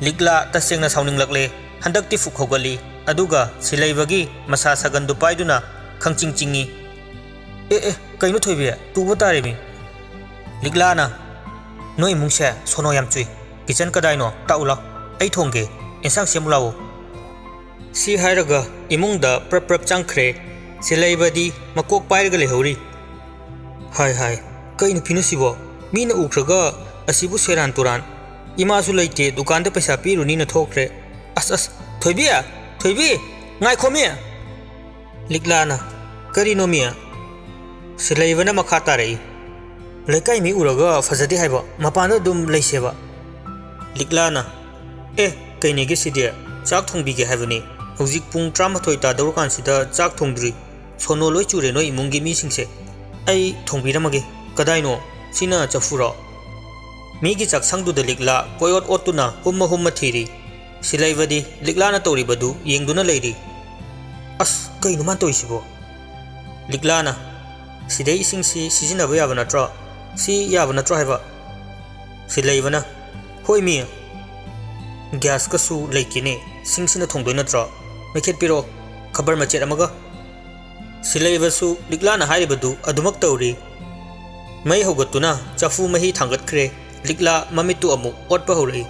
ꯂꯤꯛꯂꯥ ꯇꯁꯦꯡꯅ ꯁꯥꯎꯅꯤꯡꯂꯛꯂꯦ꯫ ꯍꯟꯗꯛꯇꯤ ꯐꯨꯛ ꯍꯧꯒꯠꯂꯤ꯫ ꯑꯗꯨꯒ ꯁꯤꯂꯩꯕꯒꯤ ꯃꯁꯥ ꯁꯒꯟꯗꯨ ꯄꯥꯏꯗꯨꯅ ꯈꯪꯆꯤꯡ ꯆꯤꯡꯏ꯫ "ꯑꯦ, ꯑꯦ, ꯀꯩꯅꯣ ꯊꯣꯏꯕꯤ? ꯇꯨꯕ ꯇꯥꯔꯦꯃꯤ!" ꯂꯤꯛꯂꯥꯅ, "ꯅꯣꯏ ꯏꯃꯨꯡꯁꯦ ꯁꯣꯅꯣ ꯌꯥꯝ ꯆꯨꯏ꯫ ꯀꯤꯆꯟ ꯀꯗꯥꯏꯅꯣ? ꯇꯥꯛꯎ ꯂꯥꯎ꯫ ꯑꯩ ꯊꯣꯡꯒꯦ꯫ ꯑꯦꯟꯁꯥꯡ ꯁꯦꯝꯃꯨ ꯂꯥꯎꯑꯣ꯫" ꯁꯤ ꯍꯥꯏꯔꯒ ꯏꯃꯨꯡꯗ ꯄ꯭ꯔꯞ ꯄ꯭ꯔꯞ ꯆꯪꯈ꯭ꯔꯦ꯫ ꯁꯤꯂꯩꯕꯗꯤ ꯃꯀꯣꯛ ꯄꯥꯏꯔꯒ ꯂꯩꯍꯧꯔꯤ꯫ "ꯍꯥꯏ, ꯍꯥꯏ, ꯀꯩ ꯅꯨꯄꯤꯅꯣ ꯁꯤꯕꯣ? ꯃꯤꯅ ꯎꯈ꯭ꯔꯒ ꯑꯁꯤꯕꯨ ꯁꯦꯔꯥꯟ ꯇꯨꯔꯥꯟ꯫ ꯏꯃꯥꯁꯨ ꯂꯩꯇꯦ, ꯗꯨꯀꯥꯟꯗ ꯄꯩꯁꯥ ꯄꯤꯔꯨꯅꯤꯅ ꯊꯣꯛꯈ꯭ꯔꯦ꯫ ꯑꯁ, ꯑꯁ, ꯊꯣꯏꯕꯤ! ꯊꯣꯏꯕꯤ! ꯉꯥꯏꯈꯣꯃꯤ!" ꯂꯤꯛꯂꯥꯅ, "ꯀꯔꯤꯅꯣꯃꯤ?" ꯁꯤꯂꯩꯕꯅ ꯃꯈꯥ ꯇꯥꯔꯛꯏ꯫ "ꯂꯩꯀꯥꯏ ꯃꯤ ꯎꯔꯒ ꯐꯖꯗꯦ ꯍꯥꯏꯕ, ꯃꯄꯥꯟꯗ ꯑꯗꯨꯝ ꯂꯩꯁꯦꯕ꯫" ꯂꯤꯛꯂꯥꯅ, "ꯑꯦ, ꯀꯩꯅꯦꯒꯦ ꯁꯤꯗꯤ? ꯆꯥꯛ ꯊꯣꯡꯕꯤꯒꯦ ꯍꯥꯏꯕꯅꯤ꯫ ꯍꯧꯖꯤꯛ ꯄꯨꯡ ꯇꯔꯥꯃꯥꯊꯣꯏ ꯇꯥꯗꯧꯔꯀꯥꯟꯁꯤꯗ ꯆꯥꯛ ꯊꯣꯡꯗ꯭ꯔꯤ꯫ ꯁꯣꯅꯣ ꯂꯣꯏ ꯆꯨꯔꯦ ꯅꯣꯏ ꯏꯃꯨꯡꯒꯤ ꯃꯤꯁꯤꯡꯁꯦ꯫ ꯑꯩ ꯊꯣꯡꯕꯤꯔꯝꯃꯒꯦ꯫" "ꯀꯗꯥꯏꯅꯣ? ꯁꯤꯅ ꯆꯐꯨꯔꯣ?" ꯃꯤꯒꯤ ꯆꯥꯛꯁꯪꯗꯨꯗ ꯂꯤꯛꯂꯥ ꯀꯣꯏꯑꯣꯠ ꯑꯣꯠꯇꯨꯅ ꯍꯨꯝꯃ ꯍꯨꯝꯃ ꯊꯤꯔꯤ꯫ ꯁꯤꯂꯩꯕꯗꯤ ꯂꯤꯛꯂꯥꯅ ꯇꯧꯔꯤꯕꯗꯨ ꯌꯦꯡꯗꯨꯅ ꯂꯩꯔꯤ꯫ "ꯑꯁ, ꯀꯩꯅꯣ ꯃꯥꯅ ꯇꯧꯔꯤꯁꯤꯕꯣ?" ꯂꯤꯛꯂꯥꯅ, "ꯁꯤꯗꯩ ꯏꯁꯤꯡꯁꯤ ꯁꯤꯖꯤꯟꯅꯕ ꯌꯥꯕ ꯅꯠꯇ꯭ꯔꯣ? ꯁꯤ ꯌꯥꯕ ꯅꯠꯇ꯭ꯔꯣ ꯍꯥꯏꯕ?" ꯁꯤꯂꯩꯕꯅ, "ꯍꯣꯏ ꯃꯤ, ꯒ꯭ꯌꯥꯁꯀꯁꯨ ꯂꯩꯇꯦꯅꯦ, ꯁꯤꯡꯁꯤꯅ ꯊꯣꯡꯗꯣꯏ ꯅꯠꯇ꯭ꯔꯣ? ꯃꯩꯈꯦꯠ ꯄꯤꯔꯛꯑꯣ, ꯈꯕꯔ ꯃꯆꯦꯠ ꯑꯃꯒ꯫" ꯁꯤꯂꯩꯕꯁꯨ ꯂꯤꯛꯂꯥꯅ ꯍꯥꯏꯔꯤꯕꯗꯨ ꯑꯗꯨꯃꯛ ꯇꯧꯔꯤ꯫ ꯃꯩ ꯍꯧꯒꯠꯇꯨꯅ ꯆꯐꯨ ꯃꯍꯤ ꯊꯥꯡꯒꯠꯈ꯭ꯔꯦ꯫ ꯂꯤꯛꯂꯥ ꯃꯃꯤꯠꯇꯨ ꯑꯃꯨꯛ ꯑꯣꯠꯄ ꯍꯧꯔꯛꯏ꯫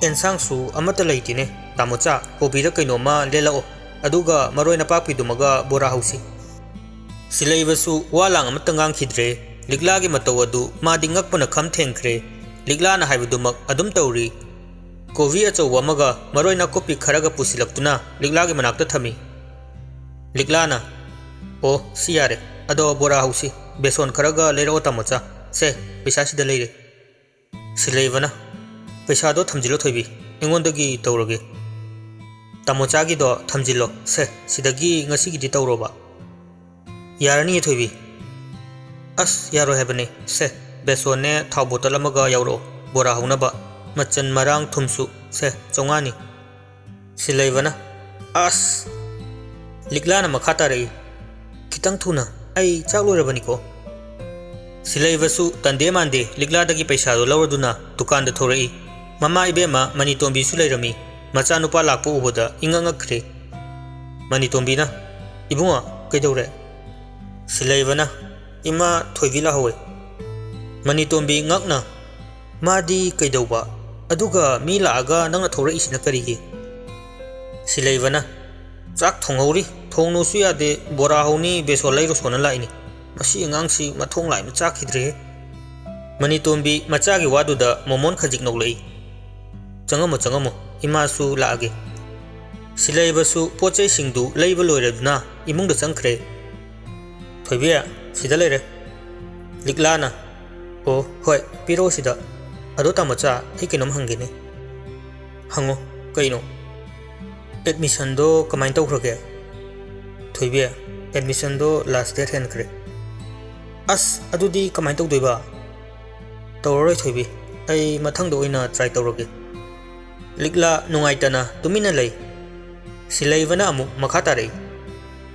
"ꯑꯦꯟꯁꯥꯡꯁꯨ ꯑꯃꯠꯇ ꯂꯩꯇꯦꯅꯦ꯫ ꯇꯥꯃꯣꯆꯥ, ꯀꯣꯕꯤꯔ ꯀꯩꯅꯣꯝꯃ ꯂꯦꯜꯂꯛꯑꯣ꯫ ꯑꯗꯨꯒ ꯃꯔꯣꯏ ꯅꯄꯥꯛꯄꯤꯗꯨꯃꯒ ꯕꯣꯔꯥ ꯍꯧꯁꯤ꯫ ꯁꯤꯂꯩꯕꯁꯨ ꯋꯥ ꯂꯥꯡ ꯑꯃꯠꯇ ꯉꯥꯡꯈꯤꯗ꯭ꯔꯦ꯫ ꯂꯤꯛꯂꯥꯒꯤ ꯃꯇꯧ ꯑꯗꯨ ꯃꯥꯗꯤ ꯉꯛꯄꯅ ꯈꯝ ꯊꯦꯡꯈ꯭ꯔꯦ꯫ ꯂꯤꯛꯂꯥꯅ ꯍꯥꯏꯕꯗꯨꯃꯛ ꯑꯗꯨꯝ ꯇꯧꯔꯤ꯫ ꯀꯣꯕꯤ ꯑꯆꯧꯕ ꯑꯃꯒ ꯃꯔꯣꯏ ꯅꯥꯀꯨꯞꯄꯤ ꯈꯔꯒ ꯄꯨꯁꯤꯜꯂꯛꯇꯨꯅ ꯂꯤꯛꯂꯥꯒꯤ ꯃꯅꯥꯛꯇ ꯊꯝꯃꯤ꯫ ꯂꯤꯛꯂꯥꯅ, "ꯑꯣ, ꯁꯤ ꯌꯥꯔꯦ꯫ ꯑꯗꯣ ꯕꯣꯔꯥ ꯍꯧꯁꯤ꯫ ꯕꯦꯁꯣꯟ ꯈꯔꯒ ꯂꯩꯔꯛꯑꯣ, ꯇꯥꯃꯣꯆꯥ꯫ ꯁꯦ, ꯄꯩꯁꯥ ꯁꯤꯗ ꯂꯩꯔꯦ꯫" ꯁꯤꯂꯩꯕꯅ, "ꯄꯩꯁꯥꯗꯣ ꯊꯝꯖꯤꯜꯂꯣ ꯊꯣꯏꯕꯤ, ꯑꯩꯉꯣꯟꯗꯒꯤ ꯇꯧꯔꯒꯦ꯫ ꯇꯥꯃꯣꯆꯥꯒꯤꯗꯣ ꯊꯝꯖꯤꯜꯂꯣ꯫ ꯁꯦ, ꯁꯤꯗꯒꯤ ꯉꯁꯤꯒꯤꯗꯤ ꯇꯧꯔꯣꯕ꯫" "ꯌꯥꯔꯅꯤꯌꯦ ꯊꯣꯏꯕꯤ꯫" "ꯑꯁ, ꯌꯥꯔꯣꯏ ꯍꯥꯏꯕꯅꯦ꯫ ꯁꯦ, ꯕꯦꯁꯣꯟꯅꯦ, ꯊꯥꯎ ꯕꯣꯇꯜ ꯑꯃꯒ ꯌꯥꯎꯔꯛꯑꯣ, ꯕꯣꯔꯥ ꯍꯧꯅꯕ꯫ ꯃꯆꯜ ꯃꯔꯥꯡ ꯊꯨꯝꯁꯨ꯫ ꯁꯦ, ꯆꯥꯝꯃꯉꯥꯅꯤ꯫" ꯁꯤꯂꯩꯕꯅ, "ꯑꯁ!" ꯂꯤꯛꯂꯥꯅ ꯃꯈꯥ ꯇꯥꯔꯛꯏ, "ꯈꯤꯇꯪ ꯊꯨꯅ, ꯑꯩ ꯆꯥꯛ ꯂꯣꯏꯔꯕꯅꯤꯀꯣ꯫" ꯁꯤꯂꯩꯕꯁꯨ ꯇꯟꯗꯦ ꯃꯥꯟꯗꯦ ꯂꯤꯛꯂꯥꯗꯒꯤ ꯄꯩꯁꯥꯗꯣ ꯂꯧꯔꯗꯨꯅ ꯗꯨꯀꯥꯟꯗ ꯊꯣꯔꯛꯏ꯫ ꯃꯃꯥ ꯏꯕꯦꯝꯃ ꯃꯅꯤꯇꯣꯝꯕꯤꯁꯨ ꯂꯩꯔꯝꯃꯤ꯫ ꯃꯆꯥꯅꯨꯄꯥ ꯂꯥꯛꯄ ꯎꯕꯗ ꯏꯉꯛ ꯉꯛꯈ꯭ꯔꯦ꯫ ꯃꯅꯤꯇꯣꯝꯕꯤꯅ, "ꯏꯕꯨꯡꯉꯣ, ꯀꯩꯗꯧꯔꯦ?" ꯁꯤꯂꯩꯕꯅ, "ꯏꯃꯥ, ꯊꯣꯏꯕꯤ ꯂꯥꯛꯍꯧꯋꯦ꯫" ꯃꯅꯤꯇꯣꯝꯕꯤ ꯉꯛꯅ, "ꯃꯥꯗꯤ ꯀꯩꯗꯧꯕ? ꯑꯗꯨꯒ ꯃꯤ ꯂꯥꯛꯑꯒ ꯅꯪꯅ ꯊꯣꯔꯛꯏꯁꯤꯅ ꯀꯔꯤꯒꯤ?" ꯁꯤꯂꯩꯕꯅ, "ꯆꯥꯛ ꯊꯣꯡꯍꯧꯔꯤ, ꯊꯣꯡꯅꯨꯁꯨ ꯌꯥꯗꯦ, ꯕꯣꯔꯥ ꯍꯧꯅꯤ, ꯕꯦꯁꯣꯟ ꯂꯩꯔꯨꯁꯣꯅ ꯂꯥꯛꯏꯅꯤ꯫ ꯃꯁꯤ ꯑꯉꯥꯡꯁꯤ ꯃꯊꯣꯡ ꯂꯥꯛꯏꯅ ꯆꯥꯛꯈꯤꯗ꯭ꯔꯦꯍꯦ꯫" ꯃꯅꯤꯇꯣꯝꯕꯤ ꯃꯆꯥꯒꯤ ꯋꯥꯗꯨꯗ ꯃꯣꯃꯣꯟ ꯈꯖꯤꯛ ꯅꯣꯛꯂꯛꯏ꯫ "ꯆꯪꯉꯝꯃꯣ, ꯆꯪꯉꯝꯃꯣ, ꯏꯃꯥꯁꯨ ꯂꯥꯛꯑꯒꯦ꯫" ꯁꯤꯂꯩꯕꯁꯨ ꯄꯣꯠ ꯆꯩꯁꯤꯡꯗꯨ ꯂꯩꯕ ꯂꯣꯏꯔꯗꯨꯅ ꯏꯃꯨꯡꯗ ꯆꯪꯈ꯭ꯔꯦ꯫ "ꯊꯣꯏꯕꯤ, ꯁꯤꯗ ꯂꯩꯔꯦ꯫" ꯂꯤꯛꯂꯥꯅ, "ꯑꯣ, ꯍꯣꯏ, ꯄꯤꯔꯛꯑꯣ ꯁꯤꯗ꯫ ꯑꯗꯣ ꯇꯥꯃꯣꯆꯥ, ꯑꯩ ꯀꯩꯅꯣꯝ ꯍꯪꯒꯦꯅꯦ꯫" "ꯍꯪꯉꯣ, ꯀꯩꯅꯣ?" "ꯑꯦꯗꯃꯤꯁꯟꯗꯣ ꯀꯃꯥꯏꯅ ꯇꯧꯈ꯭ꯔꯒꯦ?" "ꯊꯣꯏꯕꯤ, ꯑꯦꯗꯃꯤꯁꯟꯗꯣ ꯂꯥꯁ ꯗꯦꯠ ꯍꯦꯟꯈ꯭ꯔꯦ꯫" "ꯑꯁ, ꯑꯗꯨꯗꯤ ꯀꯃꯥꯏꯅ ꯇꯧꯗꯣꯏꯕ?" "ꯇꯧꯔꯔꯣꯏ ꯊꯣꯏꯕꯤ, ꯑꯩ ꯃꯊꯪꯗ ꯑꯣꯏꯅ ꯇ꯭ꯔꯥꯏ ꯇꯧꯔꯒꯦ꯫" ꯂꯤꯛꯂꯥ ꯅꯨꯡꯉꯥꯏꯇꯅ ꯇꯨꯃꯤꯟꯅ ꯂꯩ꯫ ꯁꯤꯂꯩꯕꯅ ꯑꯃꯨꯛ ꯃꯈꯥ ꯇꯥꯔꯛꯏ,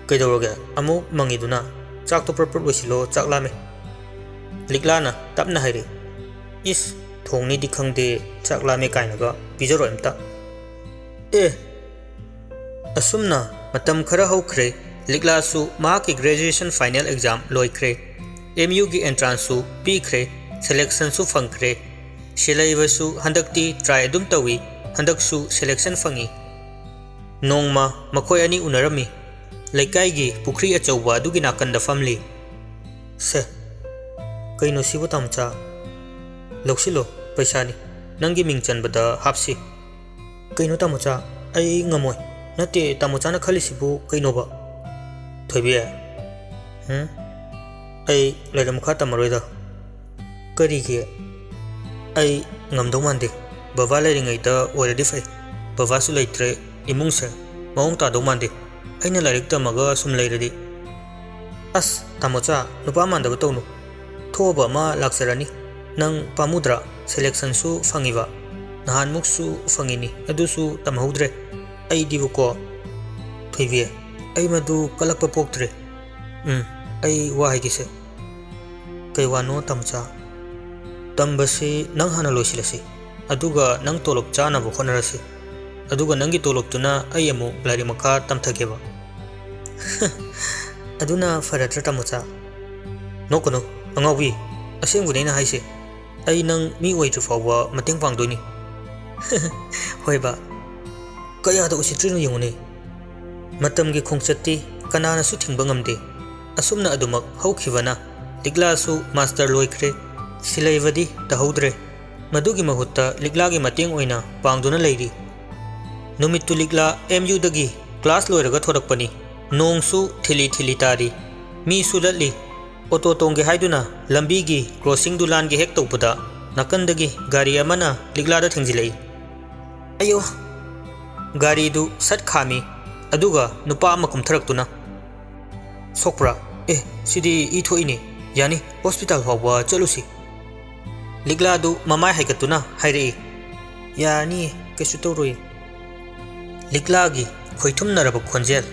"ꯀꯩꯗꯧꯔꯒꯦ? ꯑꯃꯨꯛ ꯃꯪꯉꯤꯗꯨꯅ? ꯆꯥꯛꯇꯣ ꯄ꯭ꯔꯞ ꯄ꯭ꯔꯞ ꯂꯣꯏꯁꯤꯜꯂꯣ, ꯆꯥꯛ ꯂꯥꯝꯃꯦ꯫" ꯂꯤꯛꯂꯥꯅ ꯇꯞꯅ ꯍꯥꯏꯔꯛꯏ, "ꯏꯁ, ꯊꯣꯡꯅꯤꯗꯤ ꯈꯪꯗꯦ, ꯆꯥꯛ ꯂꯥꯝꯃꯦ ꯀꯥꯏꯅꯒ ꯄꯤꯖꯔꯣꯏ ꯑꯝꯇ꯫" ꯑꯦ, ꯑꯁꯨꯝꯅ ꯃꯇꯝ ꯈꯔ ꯍꯧꯈ꯭ꯔꯦ꯫ ꯂꯤꯛꯂꯥꯁꯨ ꯃꯍꯥꯛꯀꯤ graduation final exam ꯂꯣꯏꯈ꯭ꯔꯦ꯫ ꯑꯦꯝ ꯌꯨꯒꯤ ꯑꯦꯟꯇ꯭ꯔꯥꯟꯁꯁꯨ ꯄꯤꯈ꯭ꯔꯦ꯫ ꯁꯦꯂꯦꯛꯁꯟꯁꯨ ꯐꯪꯈ꯭ꯔꯦ꯫ ꯁꯤꯂꯩꯕꯁꯨ ꯍꯟꯗꯛꯇꯤ ꯇ꯭ꯔꯥꯏ ꯑꯗꯨꯝ ꯇꯧꯏ꯫ ꯍꯟꯗꯛꯁꯨ ꯁꯦꯂꯦꯛꯁꯟ ꯐꯪꯏ꯫ ꯅꯣꯡꯃ ꯃꯈꯣꯏ ꯑꯅꯤ ꯎꯅꯔꯝꯃꯤ꯫ ꯂꯩꯀꯥꯏꯒꯤ ꯄꯨꯈ꯭ꯔꯤ ꯑꯆꯧꯕ ꯑꯗꯨꯒꯤ ꯅꯥꯀꯟꯗ ꯐꯝꯂꯤ꯫ "ꯁꯦ, ꯀꯩꯅꯣ ꯁꯤꯕꯨ, ꯇꯥꯃꯣꯆꯥ? ꯂꯧꯁꯤꯜꯂꯣ, ꯄꯩꯁꯥꯅꯤ꯫ ꯅꯪꯒꯤ ꯃꯤꯡ ꯆꯟꯕꯗ ꯍꯥꯞꯁꯤ꯫" "ꯀꯩꯅꯣ ꯇꯥꯃꯣꯆꯥ, ꯑꯩ ꯉꯝꯃꯣꯏ꯫" "ꯅꯠꯇꯦ, ꯇꯥꯃꯣꯆꯥꯅ ꯈꯜꯂꯤꯁꯤꯕꯨ ꯀꯩꯅꯣꯕ?" "ꯊꯣꯏꯕꯤ, ꯎꯝ? ꯑꯩ ꯂꯥꯏꯔꯤꯛ ꯃꯈꯥ ꯇꯝꯃꯔꯣꯏꯗ꯫" "ꯀꯔꯤꯒꯤ?" "ꯑꯩ ꯉꯝꯗꯧ ꯃꯥꯟꯗꯦ꯫ ꯕꯕꯥ ꯂꯩꯔꯤꯉꯩꯗ ꯑꯣꯏꯔꯗꯤ ꯐꯩ꯫ ꯕꯕꯥꯁꯨ ꯂꯩꯇ꯭ꯔꯦ, ꯏꯃꯨꯡꯁꯦ ꯃꯑꯣꯡ ꯇꯥꯗꯧ ꯃꯥꯟꯗꯦ꯫ ꯑꯩꯅ ꯂꯥꯏꯔꯤꯛ ꯇꯝꯃꯒ ꯁꯨꯝ ꯂꯩꯔꯗꯤ꯫" "ꯑꯁ, ꯇꯥꯃꯣꯆꯥ, ꯅꯨꯄꯥ ꯃꯥꯟꯗꯕ ꯇꯧꯅꯨ꯫ ꯊꯣꯛꯑꯕ ꯑꯃ ꯂꯥꯛꯆꯔꯅꯤ꯫ ꯅꯪ ꯄꯥꯝꯃꯨꯗ꯭ꯔꯥ? ꯁꯦꯂꯦꯛꯁꯟꯁꯨ ꯐꯪꯉꯤꯕ꯫ ꯅꯍꯥꯟꯃꯨꯛꯁꯨ ꯐꯪꯉꯤꯅꯤ, ꯑꯗꯨꯁꯨ ꯇꯝꯍꯧꯗ꯭ꯔꯦ꯫ ꯑꯩꯗꯤꯕꯀꯣ꯫" "ꯊꯣꯏꯕꯤ, ꯑꯩ ꯃꯗꯨ ꯀꯜꯂꯛꯄ ꯄꯣꯛꯇ꯭ꯔꯦ꯫ ꯎꯝ, ꯑꯩ ꯋꯥ ꯍꯥꯏꯒꯦꯁꯦ꯫" "ꯀꯩ ꯋꯥꯅꯣ, ꯇꯥꯃꯣꯆꯥ?" "ꯇꯝꯕꯁꯤ ꯅꯪ ꯍꯥꯟꯅ ꯂꯣꯏꯁꯤꯜꯂꯁꯤ, ꯑꯗꯨꯒ ꯅꯪ ꯇꯣꯂꯣꯞ ꯆꯥꯅꯕ ꯍꯣꯠꯅꯔꯁꯤ꯫ ꯑꯗꯨꯒ ꯅꯪꯒꯤ ꯇꯣꯂꯣꯞꯇꯨꯅ ꯑꯩ ꯑꯃꯨꯛ ꯂꯥꯏꯔꯤꯛ ꯃꯈꯥ ꯇꯝꯊꯒꯦꯕ꯫" "ꯑꯗꯨꯅ ꯐꯔꯗ꯭ꯔꯥ, ꯇꯥꯃꯣꯆꯥ?" "ꯅꯣꯛꯀꯅꯨ, ꯑꯉꯥꯎꯕꯤ꯫ ꯑꯁꯦꯡꯕꯅꯦ ꯑꯩꯅ ꯍꯥꯏꯁꯦ꯫ ꯑꯩ ꯅꯪ ꯃꯤ ꯑꯣꯏꯗ꯭ꯔꯤ ꯐꯥꯎꯕ ꯃꯇꯦꯡ ꯄꯥꯡꯗꯣꯏꯅꯤ꯫" "ꯍꯣꯏꯕ꯫ ꯀꯌꯥꯗ ꯎꯁꯤꯠꯇ꯭ꯔꯤꯅꯣ ꯌꯦꯡꯉꯨꯅꯦ꯫ ꯃꯇꯝꯒꯤ ꯈꯣꯡꯆꯠꯇꯤ ꯀꯅꯥꯅꯁꯨ ꯊꯤꯡꯕ ꯉꯝꯗꯦ꯫ ꯑꯁꯨꯝꯅ ꯑꯗꯨꯃꯛ ꯍꯧꯈꯤꯕꯅ꯫ ꯂꯤꯛꯂꯥꯁꯨ ꯃꯥꯁꯇꯔ ꯂꯣꯏꯈ꯭ꯔꯦ꯫ ꯁꯤꯂꯩꯕꯗꯤ ꯇꯧꯍꯧꯗ꯭ꯔꯦ꯫ ꯃꯗꯨꯒꯤ ꯃꯍꯨꯠꯇ ꯂꯤꯛꯂꯥꯒꯤ ꯃꯇꯦꯡ ꯑꯣꯏꯅ ꯄꯥꯡꯗꯨꯅ ꯂꯩꯔꯤ꯫" ꯅꯨꯃꯤꯠꯇꯨ ꯂꯤꯛꯂꯥ ꯑꯦꯝ ꯌꯨꯗꯒꯤ ꯀ꯭ꯂꯥꯁ ꯂꯣꯏꯔꯒ ꯊꯣꯔꯛꯄꯅꯤ꯫ ꯅꯣꯡꯁꯨ ꯊꯤꯂꯤ ꯊꯤꯂꯤ ꯇꯥꯔꯤ꯫ ꯃꯤꯁꯨ ꯂꯠꯂꯤ꯫ ꯑꯣꯇꯣ ꯇꯣꯡꯒꯦ ꯍꯥꯏꯗꯨꯅ ꯂꯝꯕꯤꯒꯤ ꯀ꯭ꯔꯣꯁꯤꯡꯗꯨ ꯂꯥꯟꯒꯦ ꯍꯦꯛ ꯇꯧꯕꯗ, ꯅꯥꯀꯟꯗꯒꯤ ꯒꯥꯔꯤ ꯑꯃꯅ ꯂꯤꯛꯂꯥꯗ ꯊꯦꯡꯖꯤꯜꯂꯛꯏ꯫ "ꯑꯌꯣ!" ꯒꯥꯔꯤꯗꯨ ꯁꯠ ꯈꯥꯝꯃꯤ, ꯑꯗꯨꯒ ꯅꯨꯄꯥ ꯑꯃ ꯀꯨꯝꯊꯔꯛꯇꯨꯅ, "ꯁꯣꯛꯄ꯭ꯔꯥ? ꯑꯦ, ꯁꯤꯗꯤ ꯏ ꯊꯣꯛꯏꯅꯦ꯫ ꯌꯥꯅꯤ, ꯍꯣꯁꯄꯤꯇꯥꯜ ꯐꯥꯎꯕ ꯆꯠꯂꯨꯁꯤ꯫" ꯂꯤꯛꯂꯥꯗꯨ ꯃꯃꯥꯏ ꯍꯥꯏꯒꯠꯇꯨꯅ ꯍꯥꯏꯔꯛꯏ꯫ "ꯌꯥꯅꯤꯌꯦ, ꯀꯩꯁꯨ ꯇꯧꯔꯣꯏꯌꯦ꯫" ꯂꯤꯛꯂꯥꯒꯤ ꯈꯣꯏꯊꯨꯝꯅꯔꯕ ꯈꯣꯟꯖꯦꯜ꯫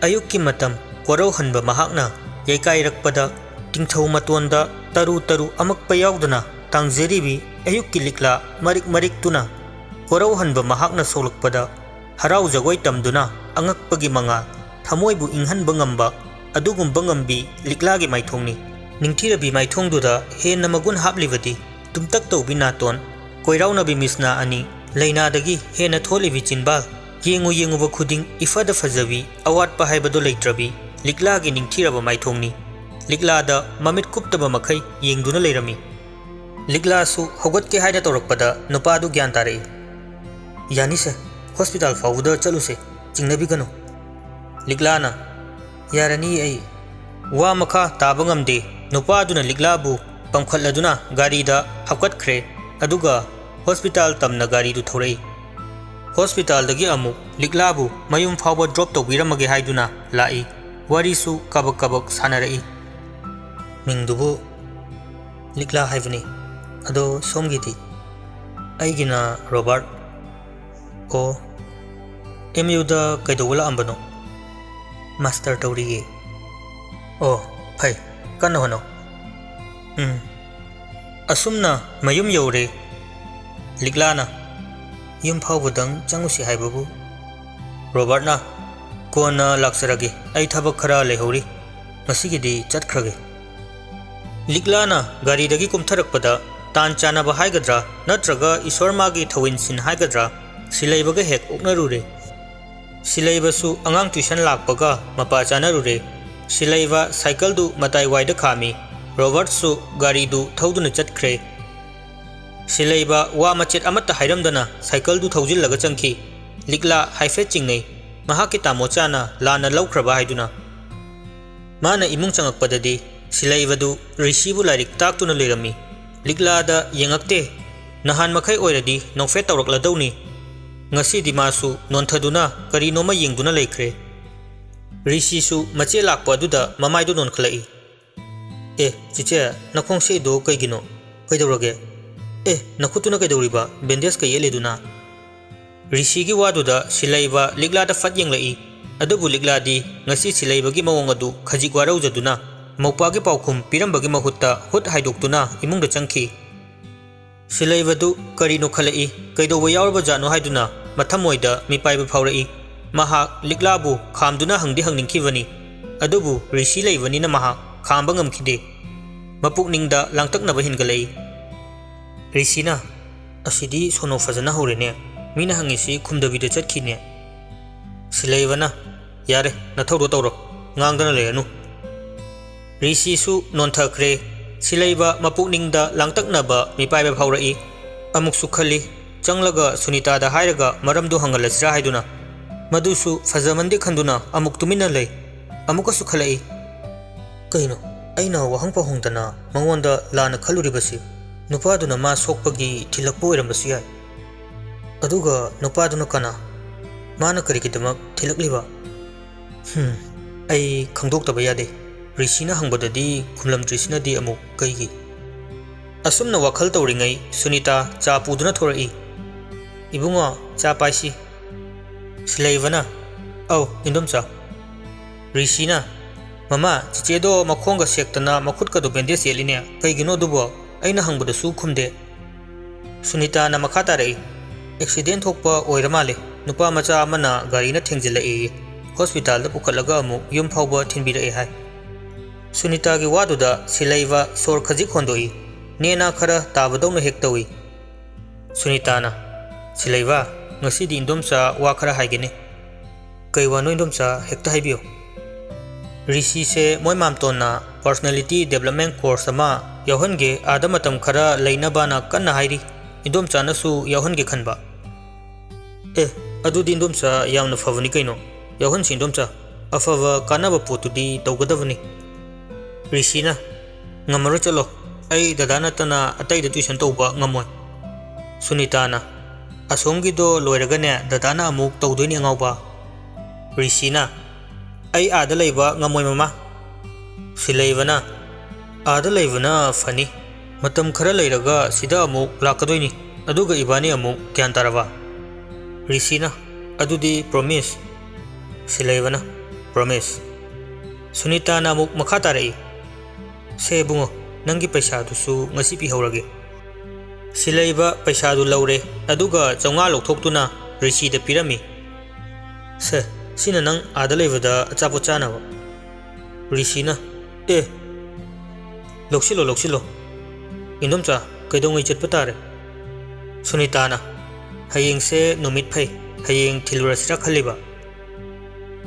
ꯑꯌꯨꯛꯀꯤ ꯃꯇꯝ ꯀꯣꯔꯧꯍꯟꯕ ꯃꯍꯥꯛꯅ ꯌꯩꯀꯥꯏꯔꯛꯄꯗ, ꯇꯤꯡꯊꯧ ꯃꯇꯣꯟꯗ ꯇꯔꯨ ꯇꯔꯨ ꯑꯃꯛꯄ ꯌꯥꯎꯗꯅ ꯇꯥꯡꯖꯔꯤꯕꯤ ꯑꯌꯨꯛꯀꯤ ꯂꯤꯛꯂꯥ ꯃꯔꯤꯛ ꯃꯔꯤꯛꯇꯨꯅ ꯀꯣꯔꯧꯍꯟꯕ ꯃꯍꯥꯛꯅ ꯁꯣꯛꯂꯛꯄꯗ, ꯍꯔꯥꯎ ꯖꯒꯣꯏ ꯇꯝꯗꯨꯅ ꯑꯉꯛꯄꯒꯤ ꯃꯉꯥꯜ, ꯊꯃꯣꯏꯕꯨ ꯏꯪꯍꯟꯕ ꯉꯝꯕ ꯑꯗꯨꯒꯨꯝꯕ ꯉꯝꯕꯤ ꯂꯤꯛꯂꯥꯒꯤ ꯃꯥꯏꯊꯣꯡꯅꯤ꯫ ꯅꯤꯡꯊꯤꯔꯕꯤ ꯃꯥꯏꯊꯣꯡꯗꯨꯗ ꯍꯦꯟꯅ ꯃꯒꯨꯟ ꯍꯥꯞꯂꯤꯕꯗꯤ ꯇꯨꯝꯇꯛ ꯇꯧꯕꯤ ꯅꯥꯇꯣꯟ, ꯀꯣꯏꯔꯥꯎꯅꯕꯤ ꯃꯤꯠꯁꯅꯥ ꯑꯅꯤ, ꯂꯩꯅꯥꯗꯒꯤ ꯍꯦꯟꯅ ꯊꯣꯜꯂꯤꯕꯤ ꯆꯤꯟꯕꯥꯜ, ꯌꯦꯡꯉꯨ ꯌꯦꯡꯉꯨꯕ ꯈꯨꯗꯤꯡ ꯏꯐꯗ ꯐꯖꯕꯤ, ꯑꯋꯥꯠꯄ ꯍꯥꯏꯕꯗꯣ ꯂꯩꯇ꯭ꯔꯕꯤ ꯂꯤꯛꯂꯥꯒꯤ ꯅꯤꯡꯊꯤꯔꯕ ꯃꯥꯏꯊꯣꯡꯅꯤ꯫ ꯂꯤꯛꯂꯥꯗ ꯃꯃꯤꯠ ꯀꯨꯞꯇꯕ ꯃꯈꯩ ꯌꯦꯡꯗꯨꯅ ꯂꯩꯔꯝꯃꯤ꯫ ꯂꯤꯛꯂꯥꯁꯨ ꯍꯧꯒꯠꯀꯦ ꯍꯥꯏꯅ ꯇꯧꯔꯛꯄꯗ ꯅꯨꯄꯥꯗꯨ ꯒ꯭ꯌꯥꯟ ꯇꯥꯔꯛꯏ꯫ "ꯌꯥꯅꯤꯁꯦ, ꯍꯣꯁꯄꯤꯇꯥꯜ ꯐꯥꯎꯕꯗ ꯆꯠꯂꯨꯁꯦ, ꯆꯤꯡꯅꯕꯤꯒꯅꯨ꯫" ꯂꯤꯛꯂꯥꯅ, "ꯌꯥꯔꯅꯤ ꯑꯩ꯫" ꯋꯥ ꯃꯈꯥ ꯇꯥꯕ ꯉꯝꯗꯦ꯫ ꯅꯨꯄꯥꯗꯨꯅ ꯂꯤꯛꯂꯥꯕꯨ ꯄꯝꯈꯠꯂꯗꯨꯅ ꯒꯥꯔꯤꯗ ꯍꯥꯞꯀꯠꯈ꯭ꯔꯦ, ꯑꯗꯨꯒ ꯍꯣꯁꯄꯤꯇꯥꯜ ꯇꯝꯅ ꯒꯥꯔꯤꯗꯨ ꯊꯧꯔꯛꯏ꯫ ꯍꯣꯁꯄꯤꯇꯥꯜꯗꯒꯤ ꯑꯃꯨꯛ ꯂꯤꯛꯂꯥꯕꯨ ꯃꯌꯨꯝ ꯐꯥꯎꯕ ꯗ꯭ꯔꯣꯞ ꯇꯧꯕꯤꯔꯝꯃꯒꯦ ꯍꯥꯏꯗꯨꯅ ꯂꯥꯛꯏ꯫ ꯋꯥꯔꯤꯁꯨ ꯀꯕꯛ ꯀꯕꯛ ꯁꯥꯟꯅꯔꯛꯏ꯫ "ꯃꯤꯡꯗꯨꯕꯨ ꯂꯤꯛꯂꯥ ꯍꯥꯏꯕꯅꯤ꯫ ꯑꯗꯣ ꯁꯣꯝꯒꯤꯗꯤ?" "ꯑꯩꯒꯤꯅ ꯔꯣꯕꯥꯔꯠ꯫" "ꯑꯣ, ꯑꯦꯝ ꯌꯨꯗ ꯀꯩꯗꯧꯕ ꯂꯥꯛꯑꯝꯕꯅꯣ?" "ꯃꯥꯁꯇꯔ ꯇꯧꯔꯤꯌꯦ꯫" "ꯑꯣ, ꯐꯩ, ꯀꯟꯅ ꯍꯣꯠꯅꯧ꯫" "ꯎꯝ꯫" ꯑꯁꯨꯝꯅ ꯃꯌꯨꯝ ꯌꯧꯔꯦ꯫ ꯂꯤꯛꯂꯥꯅ, "ꯌꯨꯝ ꯐꯥꯎꯕꯗꯪ ꯆꯪꯉꯨꯁꯤ ꯍꯥꯏꯕꯕꯨ?" ꯔꯣꯕꯥꯔꯠꯅ, "ꯀꯣꯟꯅ ꯂꯥꯛꯆꯔꯒꯦ, ꯑꯩ ꯊꯕꯛ ꯈꯔ ꯂꯩꯍꯧꯔꯤ, ꯉꯁꯤꯒꯤꯗꯤ ꯆꯠꯈ꯭ꯔꯒꯦ꯫" ꯂꯤꯛꯂꯥꯅ ꯒꯥꯔꯤꯗꯒꯤ ꯀꯨꯝꯊꯔꯛꯄꯗ ꯇꯥꯟ ꯆꯥꯟꯅꯕ ꯍꯥꯏꯒꯗ꯭ꯔꯥ ꯅꯠꯇ꯭ꯔꯒ ꯏꯁꯣꯔ ꯃꯥꯒꯤ ꯊꯧꯏꯟꯁꯤꯟ ꯍꯥꯏꯒꯗ꯭ꯔꯥ, ꯁꯤꯂꯩꯕꯒ ꯍꯦꯛ ꯑꯣꯛꯅꯔꯨꯔꯦ꯫ ꯁꯤꯂꯩꯕꯁꯨ ꯑꯉꯥꯡ ꯇ꯭ꯌꯨꯁꯟ ꯂꯥꯛꯄꯒ ꯃꯄꯥ ꯆꯥꯅꯔꯨꯔꯦ꯫ ꯁꯤꯂꯩꯕ ꯁꯥꯏꯀꯜꯗꯨ ꯃꯇꯥꯏ ꯋꯥꯏꯗ ꯈꯥꯝꯃꯤ꯫ ꯔꯣꯕꯥꯔꯠꯁꯨ ꯒꯥꯔꯤꯗꯨ ꯊꯧꯗꯨꯅ ꯆꯠꯈ꯭ꯔꯦ꯫ ꯁꯤꯂꯩꯕ ꯋꯥ ꯃꯆꯦꯠ ꯑꯃꯠꯇ ꯍꯥꯏꯔꯝꯗꯅ ꯁꯥꯏꯀꯜꯗꯨ ꯊꯧꯖꯤꯜꯂꯒ ꯆꯪꯈꯤ꯫ ꯂꯤꯛꯂꯥ ꯍꯥꯏꯐꯦꯠ ꯆꯤꯡꯅꯩ꯫ ꯃꯍꯥꯛꯀꯤ ꯇꯥꯃꯣꯆꯥꯅ ꯂꯥꯟꯅ ꯂꯧꯈ꯭ꯔꯕ ꯍꯥꯏꯗꯨꯅ꯫ ꯃꯥꯅ ꯏꯃꯨꯡ ꯆꯪꯉꯛꯄꯗꯗꯤ ꯁꯤꯂꯩꯕꯗꯨ ꯔꯤꯁꯤꯕꯨ ꯂꯥꯏꯔꯤꯛ ꯇꯥꯛꯇꯨꯅ ꯂꯩꯔꯝꯃꯤ꯫ ꯂꯤꯛꯂꯥꯗ ꯌꯦꯡꯉꯛꯇꯦ꯫ ꯅꯍꯥꯟ ꯃꯈꯩ ꯑꯣꯏꯔꯗꯤ ꯅꯣꯛꯐꯦꯠ ꯇꯧꯔꯛꯂꯗꯧꯅꯤ꯫ ꯉꯁꯤꯗꯤ ꯃꯥꯁꯨ ꯅꯣꯟꯊꯗꯨꯅ ꯀꯔꯤꯅꯣꯃ ꯌꯦꯡꯗꯨꯅ ꯂꯩꯈ꯭ꯔꯦ꯫ ꯔꯤꯁꯤꯁꯨ ꯃꯆꯦ ꯂꯥꯛꯄ ꯑꯗꯨꯗ ꯃꯃꯥꯏꯗꯨ ꯅꯣꯟꯈꯠꯂꯛꯏ꯫ "ꯑꯦ, ꯆꯤꯆꯦ, ꯅꯈꯣꯡ ꯁꯦꯛꯏꯗꯣ ꯀꯩꯒꯤꯅꯣ? ꯀꯩꯗꯧꯔꯒꯦ? ꯑꯦ, ꯅꯈꯨꯠꯇꯨꯅ ꯀꯩꯗꯧꯔꯤꯕ? ꯕꯦꯟꯗꯦꯖꯀ ꯌꯦꯠꯂꯤꯗꯨꯅ?" ꯔꯤꯁꯤꯒꯤ ꯋꯥꯗꯨꯗ ꯁꯤꯂꯩꯕ ꯂꯤꯛꯂꯥꯗ ꯐꯠ ꯌꯦꯡꯂꯛꯏ꯫ ꯑꯗꯨꯕꯨ ꯂꯤꯛꯂꯥꯗꯤ ꯉꯁꯤ ꯁꯤꯂꯩꯕꯒꯤ ꯃꯑꯣꯡ ꯑꯗꯨ ꯈꯖꯤꯛ ꯋꯥꯔꯧꯖꯗꯨꯅ ꯃꯧꯄꯥꯒꯤ ꯄꯥꯎꯈꯨꯝ ꯄꯤꯔꯝꯕꯒꯤ ꯃꯍꯨꯠꯇ ꯍꯨꯠ ꯍꯥꯏꯗꯣꯛꯇꯨꯅ ꯏꯃꯨꯡꯗ ꯆꯪꯈꯤ꯫ ꯁꯤꯂꯩꯕꯗꯨ ꯀꯔꯤꯅꯣ ꯈꯜꯂꯛꯏ, ꯀꯩꯗꯧꯕ ꯌꯥꯎꯔꯕ ꯖꯥꯠꯅꯣ ꯍꯥꯏꯗꯨꯅ ꯃꯊꯃꯣꯏꯗ ꯃꯤꯄꯥꯏꯕ ꯐꯥꯎꯔꯛꯏ꯫ ꯃꯍꯥꯛ ꯂꯤꯛꯂꯥꯕꯨ ꯈꯥꯝꯗꯨꯅ ꯍꯪꯗꯤ ꯍꯪꯅꯤꯡꯈꯤꯕꯅꯤ, ꯑꯗꯨꯕꯨ ꯔꯤꯁꯤ ꯂꯩꯕꯅꯤꯅ ꯃꯍꯥꯛ ꯈꯥꯝꯕ ꯉꯝꯈꯤꯗꯦ꯫ ꯃꯄꯨꯛꯅꯤꯡꯗ ꯂꯥꯡꯇꯛꯅꯕ ꯍꯦꯟꯒꯠꯂꯛꯏ꯫ ꯔꯤꯁꯤꯅ, "ꯑꯁꯤꯗꯤ ꯁꯣꯅꯣ ꯐꯖꯅ ꯍꯧꯔꯦꯅꯦ꯫ ꯃꯤꯅ ꯍꯪꯉꯤꯁꯤ ꯈꯨꯝꯗꯕꯤꯗ ꯆꯠꯈꯤꯅꯦ꯫ ꯁꯤꯂꯩꯕꯅ, "ꯌꯥꯔꯦ, ꯅꯊꯧꯗꯣ ꯇꯧꯔꯣ, ꯉꯥꯡꯗꯅ ꯂꯩꯔꯅꯨ"꯫ ꯔꯤꯁꯤꯁꯨ ꯅꯣꯟꯊꯈ꯭ꯔꯦ꯫ ꯁꯤꯂꯩꯕ ꯃꯄꯨꯛꯅꯤꯡꯗ ꯂꯥꯡꯇꯛꯅꯕ ꯃꯤꯄꯥꯏꯕ ꯐꯥꯎꯔꯛꯏ꯫ ꯑꯃꯨꯛꯁꯨ ꯈꯜꯂꯤ, ꯆꯪꯂꯒ ꯁꯨꯅꯤꯇꯥꯗ ꯍꯥꯏꯔꯒ ꯃꯔꯝꯗꯨ ꯍꯪꯍꯜꯂꯁꯤꯔꯥ ꯍꯥꯏꯗꯨꯅ꯫ ꯃꯗꯨꯁꯨ ꯐꯖꯃꯟꯗꯦ ꯈꯟꯗꯨꯅ ꯑꯃꯨꯛ ꯇꯨꯃꯤꯟꯅ ꯂꯩ꯫ ꯑꯃꯨꯛꯀꯁꯨ ꯈꯜꯂꯛꯏ, "ꯀꯩꯅꯣ, ꯑꯩꯅ ꯋꯥꯍꯪ ꯄꯥꯎꯍꯪꯗꯅ ꯃꯉꯣꯟꯗ ꯂꯥꯟꯅ ꯈꯜꯂꯨꯔꯤꯕꯁꯤ? ꯅꯨꯄꯥꯗꯨꯅ ꯃꯥ ꯁꯣꯛꯄꯒꯤ ꯊꯤꯜꯂꯛꯄ ꯑꯣꯏꯔꯝꯕꯁꯨ ꯌꯥꯏ꯫ ꯑꯗꯨꯒ ꯅꯨꯄꯥꯗꯨꯅ ꯀꯅꯥ? ꯃꯥꯅ ꯀꯔꯤꯒꯤꯗꯃꯛ ꯊꯤꯜꯂꯛꯂꯤꯕ? ꯍꯝ, ꯑꯩ ꯈꯪꯗꯣꯛꯇꯕ ꯌꯥꯗꯦ꯫ ꯔꯤꯁꯤꯅ ꯍꯪꯕꯗꯗꯤ ꯈꯨꯝꯂꯝꯗ꯭ꯔꯤꯁꯤꯅꯗꯤ ꯑꯃꯨꯛ ꯀꯩꯒꯤ?" ꯑꯁꯨꯝꯅ ꯋꯥꯈꯜ ꯇꯧꯔꯤꯉꯩ ꯁꯨꯅꯤꯇꯥ ꯆꯥ ꯄꯨꯗꯨꯅ ꯊꯣꯔꯛꯏ꯫ "ꯏꯕꯨꯡꯉꯣ, ꯆꯥ ꯄꯥꯏꯁꯤ"꯫ ꯁꯤꯂꯩꯕꯅ, "ꯑꯧ, ꯏꯟꯗꯣꯝꯆꯥ"꯫ ꯔꯤꯁꯤꯅ, "ꯃꯃꯥ, ꯆꯤꯆꯦꯗꯣ ꯃꯈꯣꯡꯒ ꯁꯦꯛꯇꯅ ꯃꯈꯨꯠꯀꯗꯣ ꯕꯦꯟꯗꯦꯖ ꯌꯦꯠꯂꯤꯅꯦ, ꯀꯩꯒꯤꯅꯣ ꯑꯗꯨꯕꯣ? ꯑꯩꯅ ꯍꯪꯕꯗꯁꯨ ꯈꯨꯝꯗꯦ"꯫ ꯁꯨꯅꯤꯇꯥꯅ ꯃꯈꯥ ꯇꯥꯔꯛꯏ, "ꯑꯦꯛꯁꯤꯗꯦꯟ ꯊꯣꯛꯄ ꯑꯣꯏꯔ ꯃꯥꯜꯂꯦ, ꯅꯨꯄꯥ ꯃꯆꯥ ꯑꯃꯅ ꯒꯥꯔꯤꯅ ꯊꯦꯡꯖꯤꯜꯂꯛꯑꯦꯌꯦ, ꯍꯣꯁꯄꯤꯇꯥꯜꯗ ꯄꯨꯈꯠꯂꯒ ꯑꯃꯨꯛ ꯌꯨꯝ ꯐꯥꯎꯕ ꯊꯤꯟꯕꯤꯔꯛꯑꯦ ꯍꯥꯏ"꯫ ꯁꯨꯅꯤꯇꯥꯒꯤ ꯋꯥꯗꯨꯗ ꯁꯤꯂꯩꯕ ꯁꯣꯔ ꯈꯖꯤꯛ ꯍꯣꯟꯗꯣꯛꯏ, ꯅꯦꯅꯥ ꯈꯔ ꯇꯥꯕꯗꯧꯅ ꯍꯦꯛ ꯇꯧꯏ꯫ ꯁꯨꯅꯤꯇꯥꯅ, "ꯁꯤꯂꯩꯕ, ꯉꯁꯤꯗꯤ ꯏꯟꯗꯣꯝꯆꯥ ꯋꯥ ꯈꯔ ꯍꯥꯏꯒꯦꯅꯦ"꯫ "ꯀꯩ ꯋꯥꯅꯣ ꯏꯟꯗꯣꯝꯆꯥ, ꯍꯦꯛꯇ ꯍꯥꯏꯕꯤꯌꯨ"꯫ "ꯔꯤꯁꯤꯁꯦ ꯃꯣꯏ ꯃꯥꯝꯇꯣꯟꯅ personality development course ꯑꯃ ꯌꯥꯎꯍꯟꯒꯦ, ꯑꯥꯗ ꯃꯇꯝ ꯈꯔ ꯂꯩꯅꯕꯅ ꯀꯟꯅ ꯍꯥꯏꯔꯤ, ꯏꯟꯗꯣꯝꯆꯥꯅꯁꯨ ꯌꯥꯎꯍꯟꯒꯦ ꯈꯟꯕ"꯫ "ꯑꯦ, ꯑꯗꯨꯗꯤ ꯏꯟꯗꯣꯝꯆꯥ ꯌꯥꯝꯅ ꯐꯕꯅꯤ ꯀꯩꯅꯣ, ꯌꯥꯎꯍꯟꯁꯤ ꯏꯟꯗꯣꯝꯆꯥ, ꯑꯐꯕ ꯀꯥꯟꯅꯕ ꯄꯣꯠꯇꯨꯗꯤ ꯇꯧꯒꯗꯕꯅꯤ"꯫ ꯔꯤꯁꯤꯅ, "ꯉꯝꯃꯔꯣꯏ, ꯆꯠꯂꯣ, ꯑꯩ ꯗꯗꯥ ꯅꯠꯇꯅ ꯑꯇꯩꯗ tuition ꯇꯧꯕ ꯉꯝꯃꯣꯏ"꯫ ꯁꯨꯅꯤꯇꯥꯅ, "ꯑꯁꯣꯝꯒꯤꯗꯣ ꯂꯣꯏꯔꯒꯅꯦ ꯗꯗꯥꯅ ꯑꯃꯨꯛ ꯇꯧꯗꯣꯏꯅꯤ ꯑꯉꯥꯎꯕ"꯫ ꯔꯤꯁꯤꯅ, "ꯑꯩ ꯑꯥꯗ ꯂꯩꯕ ꯉꯝꯃꯣꯏ ꯃꯃꯥ"꯫ ꯁꯤꯂꯩꯕꯅ, "ꯑꯥꯗ ꯂꯩꯕꯅ ꯐꯅꯤ, ꯃꯇꯝ ꯈꯔ ꯂꯩꯔꯒ ꯁꯤꯗ ꯑꯃꯨꯛ ꯂꯥꯛꯀꯗꯣꯏꯅꯤ, ꯑꯗꯨꯒ ꯏꯕꯥꯅꯤ ꯑꯃꯨꯛ ꯒ꯭ꯌꯥꯟ ꯇꯥꯔꯕ"꯫ ꯔꯤꯁꯤꯅ, "ꯑꯗꯨꯗꯤ promise"꯫ ꯁꯤꯂꯩꯕꯅ, "Promise"꯫ ꯁꯨꯅꯤꯇꯥꯅ ꯑꯃꯨꯛ ꯃꯈꯥ ꯇꯥꯔꯛꯏ, "ꯁꯦ ꯏꯕꯨꯡꯉꯣ, ꯅꯪꯒꯤ ꯄꯩꯁꯥꯗꯨꯁꯨ ꯉꯁꯤ ꯄꯤꯍꯧꯔꯒꯦ"꯫ ꯁꯤꯂꯩꯕ ꯄꯩꯁꯥꯗꯨ ꯂꯧꯔꯦ, ꯑꯗꯨꯒ ꯆꯥꯝꯃꯉꯥ ꯂꯧꯊꯣꯛꯇꯨꯅ ꯔꯤꯁꯤꯗ ꯄꯤꯔꯝꯃꯤ꯫ "ꯁꯦ, ꯁꯤꯅ ꯅꯪ ꯑꯥꯗ ꯂꯩꯕꯗ ꯑꯆꯥꯄꯣꯠ ꯆꯥꯅꯕ"꯫ ꯔꯤꯁꯤꯅ, "ꯑꯦ, ꯂꯧꯁꯤꯜꯂꯣ, ꯂꯧꯁꯤꯜꯂꯣ꯫ ꯏꯟꯗꯣꯝꯆꯥ, ꯀꯩꯗꯧꯉꯩ ꯆꯠꯄ ꯇꯥꯔꯦ?" ꯁꯨꯅꯤꯇꯥꯅ, "ꯍꯌꯦꯡꯁꯦ ꯅꯨꯃꯤꯠ ꯐꯩ, ꯍꯌꯦꯡ ꯊꯤꯜꯂꯨꯔꯁꯤꯔꯥ ꯈꯜꯂꯤꯕ꯫"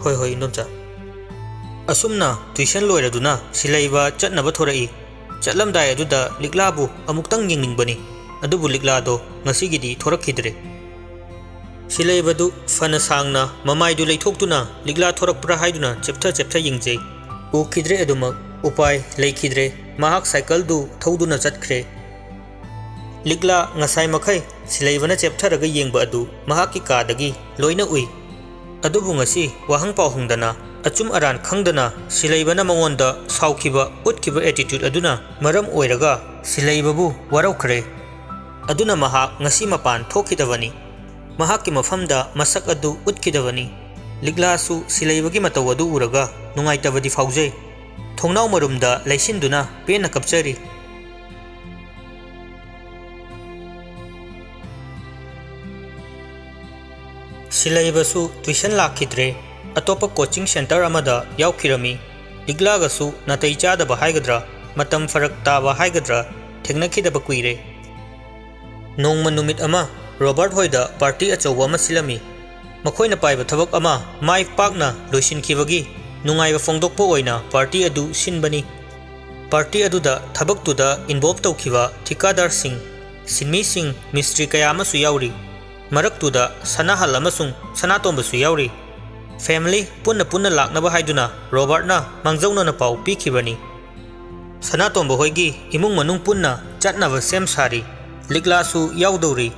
"ꯍꯣꯏ, ꯍꯣꯏ, ꯏꯟꯗꯣꯝꯆꯥ꯫" ꯑꯁꯨꯝꯅ tuition ꯂꯣꯏꯔꯗꯨꯅ ꯁꯤꯂꯩꯕ ꯆꯠꯅꯕ ꯊꯣꯔꯛꯏ꯫ ꯆꯠꯂꯝꯗꯥꯏ ꯑꯗꯨꯗ ꯂꯤꯛꯂꯥꯕꯨ ꯑꯃꯨꯛꯇꯪ ꯌꯦꯡꯅꯤꯡꯕꯅꯤ, ꯑꯗꯨꯕꯨ ꯂꯤꯛꯂꯥꯗꯣ ꯉꯁꯤꯒꯤꯗꯤ ꯊꯣꯔꯛꯈꯤꯗ꯭ꯔꯦ꯫ ꯁꯤꯂꯩꯕꯗꯨ ꯐꯅ ꯁꯥꯡꯅ ꯃꯃꯥꯏꯗꯨ ꯂꯩꯊꯣꯛꯇꯨꯅ ꯂꯤꯛꯂꯥ ꯊꯣꯔꯛꯄ꯭ꯔꯥ ꯍꯥꯏꯗꯨꯅ ꯆꯦꯞꯊ ꯆꯦꯞꯊ ꯌꯦꯡꯖꯩ꯫ ꯎꯈꯤꯗ꯭ꯔꯦ ꯑꯗꯨꯃꯛ꯫ ꯎꯄꯥꯏ ꯂꯩꯈꯤꯗ꯭ꯔꯦ꯫ ꯃꯍꯥꯛ ꯁꯥꯏꯀꯜꯗꯨ ꯊꯧꯗꯨꯅ ꯆꯠꯈ꯭ꯔꯦ꯫ ꯂꯤꯛꯂꯥ ꯉꯁꯥꯏ ꯃꯈꯩ ꯁꯤꯂꯩꯕꯅ ꯆꯦꯞꯊꯔꯒ ꯌꯦꯡꯕ ꯑꯗꯨ ꯃꯍꯥꯛꯀꯤ ꯀꯥꯗꯒꯤ ꯂꯣꯏꯅ ꯎꯏ꯫ ꯑꯗꯨꯕꯨ ꯉꯁꯤ ꯋꯥꯍꯪ ꯄꯥꯎ ꯍꯪꯗꯅ, ꯑꯆꯨꯝ ꯑꯔꯥꯟ ꯈꯪꯗꯅ ꯁꯤꯂꯩꯕꯅ ꯃꯉꯣꯟꯗ ꯁꯥꯎꯈꯤꯕ, ꯎꯠꯈꯤꯕ attitude ꯑꯗꯨꯅ ꯃꯔꯝ ꯑꯣꯏꯔꯒ ꯁꯤꯂꯩꯕꯕꯨ ꯋꯥꯔꯧꯈ꯭ꯔꯦ꯫ ꯑꯗꯨꯅ ꯃꯍꯥꯛ ꯉꯁꯤ ꯃꯄꯥꯟ ꯊꯣꯛꯈꯤꯗꯕꯅꯤ꯫ ꯃꯍꯥꯛꯀꯤ ꯃꯐꯝꯗ ꯃꯁꯛ ꯑꯗꯨ ꯎꯠꯈꯤꯗꯕꯅꯤ꯫ ꯂꯤꯛꯂꯥꯁꯨ ꯁꯤꯂꯩꯕꯒꯤ ꯃꯇꯧ ꯑꯗꯨ ꯎꯔꯒ ꯅꯨꯡꯉꯥꯏꯇꯕꯗꯤ ꯐꯥꯎꯖꯩ꯫ ꯊꯣꯡꯅꯥꯎ ꯃꯔꯨꯝꯗ ꯂꯩꯁꯤꯟꯗꯨꯅ ꯄꯦꯟꯅ ꯀꯞꯆꯔꯤ꯫ ꯁꯤꯂꯩꯕꯁꯨ tuition ꯂꯥꯛꯈꯤꯗ꯭ꯔꯦ꯫ ꯑꯇꯣꯞꯄ coaching centre ꯑꯃꯗ ꯌꯥꯎꯈꯤꯔꯝꯃꯤ꯫ ꯂꯤꯛꯂꯥꯒꯁꯨ ꯅꯥꯇꯩ ꯆꯥꯗꯕ ꯍꯥꯏꯒꯗ꯭ꯔꯥ, ꯃꯇꯝ ꯐꯔꯛ ꯇꯥꯕ ꯍꯥꯏꯒꯗ꯭ꯔꯥ, ꯊꯦꯡꯅꯈꯤꯗꯕ ꯀꯨꯏꯔꯦ꯫ ꯅꯣꯡꯃ ꯅꯨꯃꯤꯠ ꯑꯃ ꯔꯣꯕꯥꯔꯠ ꯍꯣꯏꯗ party ꯑꯆꯧꯕ ꯑꯃ ꯁꯤꯜꯂꯝꯃꯤ꯫ ꯃꯈꯣꯏꯅ ꯄꯥꯏꯕ ꯊꯕꯛ ꯑꯃ ꯃꯥꯏ ꯄꯥꯛꯅ ꯂꯣꯏꯁꯤꯟꯈꯤꯕꯒꯤ ꯅꯨꯡꯉꯥꯏꯕ ꯐꯣꯡꯗꯣꯛꯄ ꯑꯣꯏꯅ party ꯑꯗꯨ ꯁꯤꯟꯕꯅꯤ꯫ Party ꯑꯗꯨꯗ ꯊꯕꯛꯇꯨꯗ involve ꯇꯧꯈꯤꯕ ꯊꯤꯀꯥꯗꯥꯔꯁꯤꯡ, ꯁꯤꯟꯃꯤꯁꯤꯡ, ꯃꯤꯁꯇ꯭ꯔꯤ ꯀꯌꯥ ꯑꯃꯁꯨ ꯌꯥꯎꯔꯤ꯫ ꯃꯔꯛꯇꯨꯗ ꯁꯅꯥꯍꯜ ꯑꯃꯁꯨꯡ ꯁꯅꯥꯇꯣꯝꯕꯁꯨ ꯌꯥꯎꯔꯤ꯫ Family ꯄꯨꯟꯅ ꯄꯨꯟꯅ ꯂꯥꯛꯅꯕ ꯍꯥꯏꯗꯨꯅ ꯔꯣꯕꯥꯔꯠꯅ ꯃꯥꯡꯖꯧꯅꯅ ꯄꯥꯎ ꯄꯤꯈꯤꯕꯅꯤ꯫ ꯁꯅꯥꯇꯣꯝꯕ ꯍꯣꯏꯒꯤ ꯏꯃꯨꯡ ꯃꯅꯨꯡ ꯄꯨꯟꯅ ꯆꯠꯅꯕ ꯁꯦꯝ ꯁꯥꯔꯤ꯫ ꯂꯤꯛꯂꯥꯁꯨ ꯌꯥꯎꯗꯧꯔꯤ꯫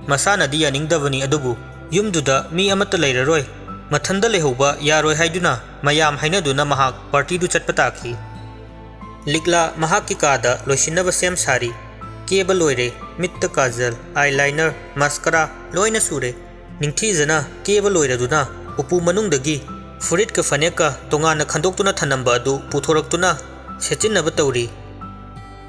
ꯃꯁꯥꯅꯗꯤ ꯌꯥꯅꯤꯡꯗꯕꯅꯤ, ꯑꯗꯨꯕꯨ ꯌꯨꯝꯗꯨꯗ ꯃꯤ ꯑꯃꯠꯇ ꯂꯩꯔꯔꯣꯏ, ꯃꯊꯟꯗ ꯂꯩꯍꯧꯕ ꯌꯥꯔꯣꯏ ꯍꯥꯏꯗꯨꯅ ꯃꯌꯥꯝ ꯍꯥꯏꯅꯗꯨꯅ ꯃꯍꯥꯛ partyꯗꯨ ꯆꯠꯄ ꯇꯥꯈꯤ꯫ ꯂꯤꯛꯂꯥ ꯃꯍꯥꯛꯀꯤ ꯀꯥꯗ ꯂꯣꯏꯁꯤꯟꯅꯕ ꯁꯦꯝ ꯁꯥꯔꯤ꯫ ꯀꯦꯕ ꯂꯣꯏꯔꯦ꯫ ꯃꯤꯠꯇ ꯀꯥꯖꯜ, eyeliner, mascara ꯂꯣꯏꯅ ꯁꯨꯔꯦ꯫ ꯅꯤꯡꯊꯤꯖꯅ ꯀꯦꯕ ꯂꯣꯏꯔꯗꯨꯅ ꯎꯄꯨ ꯃꯅꯨꯡꯗꯒꯤ ꯐꯨꯔꯤꯠꯀ ꯐꯅꯦꯛꯀ ꯇꯣꯉꯥꯟꯅ ꯈꯟꯗꯣꯛꯇꯨꯅ ꯊꯅꯝꯕ ꯑꯗꯨ ꯄꯨꯊꯣꯔꯛꯇꯨꯅ ꯁꯦꯠꯆꯤꯟꯅꯕ ꯇꯧꯔꯤ꯫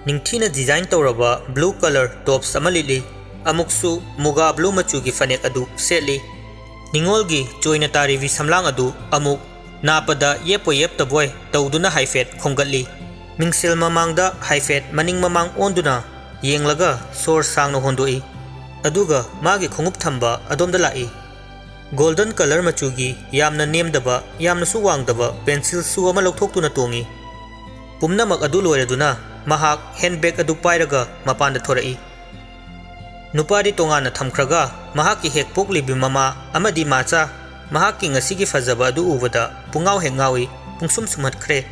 ꯅꯤꯡꯊꯤꯅ design ꯇꯧꯔꯕ blue colour tops ꯑꯃ ꯂꯤꯠꯂꯤ꯫ ꯑꯃꯨꯛꯁꯨ ꯃꯨꯒꯥ blue ꯃꯆꯨꯒꯤ ꯐꯅꯦꯛ ꯑꯗꯨ ꯁꯦꯠꯂꯤ꯫ ꯅꯤꯉꯣꯜꯒꯤ ꯆꯣꯏꯅ ꯇꯥꯔꯤꯕꯤ ꯁꯝꯂꯥꯡ ꯑꯗꯨ ꯑꯃꯨꯛ ꯅꯥꯞꯄꯗ ꯌꯦꯞꯄꯣꯏ ꯌꯦꯞꯇꯕꯣꯏ ꯇꯧꯗꯨꯅ ꯍꯥꯏꯐꯦꯠ ꯈꯣꯝꯒꯠꯂꯤ꯫ ꯃꯤꯡꯁꯦꯜ ꯃꯃꯥꯡꯗ ꯍꯥꯏꯐꯦꯠ ꯃꯅꯤꯡ ꯃꯃꯥꯡ ꯑꯣꯟꯗꯨꯅ ꯌꯦꯡꯂꯒ ꯁꯣꯔ ꯁꯥꯡꯅ ꯍꯣꯟꯗꯣꯛꯏ꯫ ꯑꯗꯨꯒ ꯃꯥꯒꯤ ꯈꯣꯡꯎꯞ ꯊꯝꯕ ꯑꯗꯣꯝꯗ ꯂꯥꯛꯏ꯫ ꯒꯣꯜꯗꯟ ꯀꯂꯔ ꯃꯆꯨꯒꯤ, ꯌꯥꯝꯅ ꯅꯦꯝꯗꯕ, ꯌꯥꯝꯅꯁꯨ ꯋꯥꯡꯗꯕ ꯄꯦꯟꯁꯤꯜ ꯁꯨ ꯑꯃ ꯂꯧꯊꯣꯛꯇꯨꯅ ꯇꯣꯡꯏ꯫ ꯄꯨꯝꯅꯃꯛ ꯑꯗꯨ ꯂꯣꯏꯔꯗꯨꯅ ꯃꯍꯥꯛ ꯍꯦꯟꯕꯦꯒ ꯑꯗꯨ ꯄꯥꯏꯔꯒ ꯃꯄꯥꯟꯗ ꯊꯣꯔꯛꯏ꯫ ꯅꯨꯄꯥꯗꯤ ꯇꯣꯉꯥꯟꯅ ꯊꯝꯈ꯭ꯔꯒ ꯃꯍꯥꯛꯀꯤ ꯍꯦꯛ ꯄꯣꯛꯂꯤꯕꯤ ꯃꯃꯥ ꯑꯃꯗꯤ ꯃꯆꯥ, ꯃꯍꯥꯛꯀꯤ ꯉꯁꯤꯒꯤ ꯐꯖꯕ ꯑꯗꯨ ꯎꯕꯗ ꯄꯨꯡꯉꯥꯎ ꯍꯦꯛ ꯉꯥꯎꯏ, ꯄꯨꯡꯁꯨꯝ ꯁꯨꯝꯍꯠꯈ꯭ꯔꯦ꯫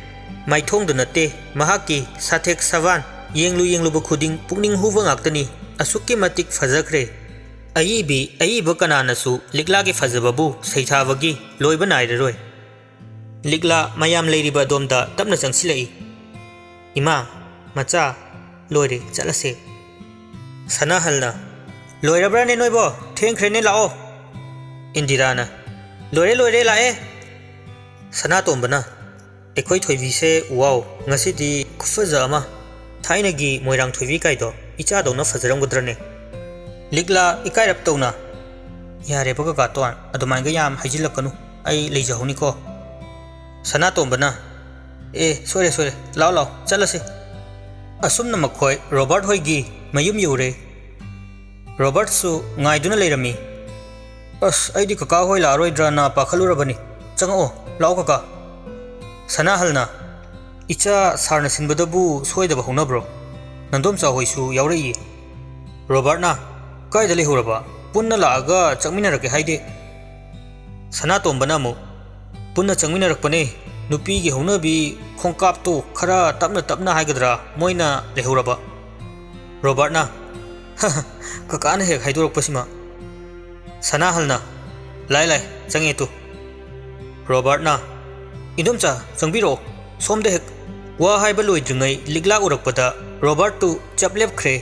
ꯃꯥꯏꯊꯣꯡꯗ ꯅꯠꯇꯦ, ꯃꯍꯥꯛꯀꯤ ꯁꯥꯊꯦꯛ ꯁꯕꯥꯟ, ꯌꯦꯡꯂꯨ ꯌꯦꯡꯂꯨꯕ ꯈꯨꯗꯤꯡ ꯄꯨꯛꯅꯤꯡ ꯍꯨꯕ ꯉꯥꯛꯇꯅꯤ꯫ ꯑꯁꯨꯛꯀꯤ ꯃꯇꯤꯛ ꯐꯖꯈ꯭ꯔꯦ꯫ ꯑꯏꯕꯤ ꯑꯏꯕ ꯀꯅꯥꯅꯁꯨ ꯂꯤꯛꯂꯥꯒꯤ ꯐꯖꯕꯕꯨ ꯁꯩꯊꯥꯕꯒꯤ ꯂꯣꯏꯕ ꯅꯥꯏꯔꯔꯣꯏ꯫ ꯂꯤꯛꯂꯥ ꯃꯌꯥꯝ ꯂꯩꯔꯤꯕ ꯑꯗꯣꯝꯗ ꯇꯞꯅ ꯆꯪꯁꯤꯜꯂꯛꯏ꯫ "ꯏꯃꯥ, ꯃꯆꯥ, ꯂꯣꯏꯔꯦ, ꯆꯠꯂꯁꯦ꯫" ꯁꯅꯥꯍꯜꯅ, "ꯂꯣꯏꯔꯕ꯭ꯔꯥꯅꯦ ꯅꯣꯏꯕꯣ? ꯊꯦꯡꯈ꯭ꯔꯦꯅꯦ, ꯂꯥꯛꯑꯣ꯫" ꯏꯟꯗꯤꯔꯥꯅ, "ꯂꯣꯏꯔꯦ, ꯂꯣꯏꯔꯦ, ꯂꯥꯛꯑꯦ꯫" ꯁꯅꯥꯇꯣꯝꯕꯅ, "ꯑꯩꯈꯣꯏ ꯊꯣꯏꯕꯤꯁꯦ, ꯋꯥꯎ, ꯉꯁꯤꯗꯤ ꯈꯨꯐꯖ ꯑꯃ꯫ ꯊꯥꯏꯅꯒꯤ ꯃꯣꯏꯔꯥꯡ ꯊꯣꯏꯕꯤ ꯀꯥꯏꯗꯣ ꯏꯆꯥꯗꯧꯅ ꯐꯖꯔꯝꯒꯗ꯭ꯔꯅꯦ?" ꯂꯤꯛꯂꯥ ꯏꯀꯥꯏꯔꯞ ꯇꯧꯅ, "ꯌꯥꯔꯦꯕ ꯀꯀꯥ ꯇꯣꯟ, ꯑꯗꯨꯃꯥꯏꯅꯒ ꯌꯥꯝ ꯍꯥꯏꯖꯤꯜꯂꯛꯀꯅꯨ, ꯑꯩ ꯂꯩꯖꯍꯧꯅꯤꯀꯣ꯫" ꯁꯅꯥꯇꯣꯝꯕꯅ, "ꯑꯦ, ꯁꯣꯏꯔꯦ, ꯁꯣꯏꯔꯦ, ꯂꯥꯛꯑꯣ, ꯂꯥꯛꯑꯣ, ꯆꯠꯂꯁꯤ꯫" ꯑꯁꯨꯝꯅ ꯃꯈꯣꯏ ꯔꯣꯕꯥꯔꯠ ꯍꯣꯏꯒꯤ ꯃꯌꯨꯝ ꯌꯧꯔꯦ꯫ ꯔꯣꯕꯥꯔꯠꯁꯨ ꯉꯥꯏꯗꯨꯅ ꯂꯩꯔꯝꯃꯤ꯫ "ꯑꯁ, ꯑꯩꯗꯤ ꯀꯀꯥ ꯍꯣꯏ ꯂꯥꯛꯑꯔꯣꯏꯗ꯭ꯔꯅ ꯄꯥꯈꯠꯂꯨꯔꯕꯅꯤ꯫ ꯆꯪꯉꯛꯑꯣ, ꯂꯥꯛꯑꯣ ꯀꯀꯥ꯫" ꯁꯅꯥꯍꯜꯅ, "ꯏꯆꯥ, ꯁꯥꯔꯅ ꯁꯤꯟꯕꯗꯕꯨ ꯁꯣꯏꯗꯕ ꯍꯧꯅꯕ꯭ꯔꯣ? ꯅꯟꯗꯣꯝꯆꯥ ꯍꯣꯏꯁꯨ ꯌꯥꯎꯔꯛꯏꯌꯦ꯫" ꯔꯣꯕꯥꯔꯠꯅ, "ꯀꯥꯏꯗ ꯂꯩꯍꯧꯔꯕ? ꯄꯨꯟꯅ ꯂꯥꯛꯑꯒ ꯆꯪꯃꯤꯟꯅꯔꯛꯀꯦ ꯍꯥꯏꯗꯦ?" ꯁꯅꯥꯇꯣꯝꯕꯅ ꯑꯃꯨꯛ, "ꯄꯨꯟꯅ ꯆꯪꯃꯤꯟꯅꯔꯛꯄꯅꯦ꯫ ꯅꯨꯄꯤꯒꯤ ꯍꯧꯅꯕꯤ ꯈꯣꯡꯀꯥꯞꯇꯣ ꯈꯔ ꯇꯞꯅ ꯇꯞꯅ ꯍꯥꯏꯒꯗ꯭ꯔꯥ, ꯃꯣꯏꯅ ꯂꯩꯍꯧꯔꯕ꯫" ꯔꯣꯕꯥꯔꯠꯅ, "ꯀꯀꯥꯅ ꯍꯦꯛ ꯍꯥꯏꯗꯣꯔꯛꯄꯁꯤꯃ꯫" ꯁꯅꯥꯍꯜꯅ, "ꯂꯥꯏ, ꯂꯥꯏ, ꯆꯪꯉꯦ ꯇꯨ꯫" ꯔꯣꯕꯥꯔꯠꯅ, "ꯏꯟꯗꯣꯝꯆꯥ, ꯆꯪꯕꯤꯔꯛꯑꯣ, ꯁꯣꯝꯗ ꯍꯦꯛ꯫" ꯋꯥ ꯍꯥꯏꯕ ꯂꯣꯏꯗ꯭ꯔꯤꯉꯩ ꯂꯤꯛꯂꯥ ꯎꯔꯛꯄꯗ ꯔꯣꯕꯥꯔꯠꯇꯨ ꯆꯞ ꯂꯦꯞꯈ꯭ꯔꯦ꯫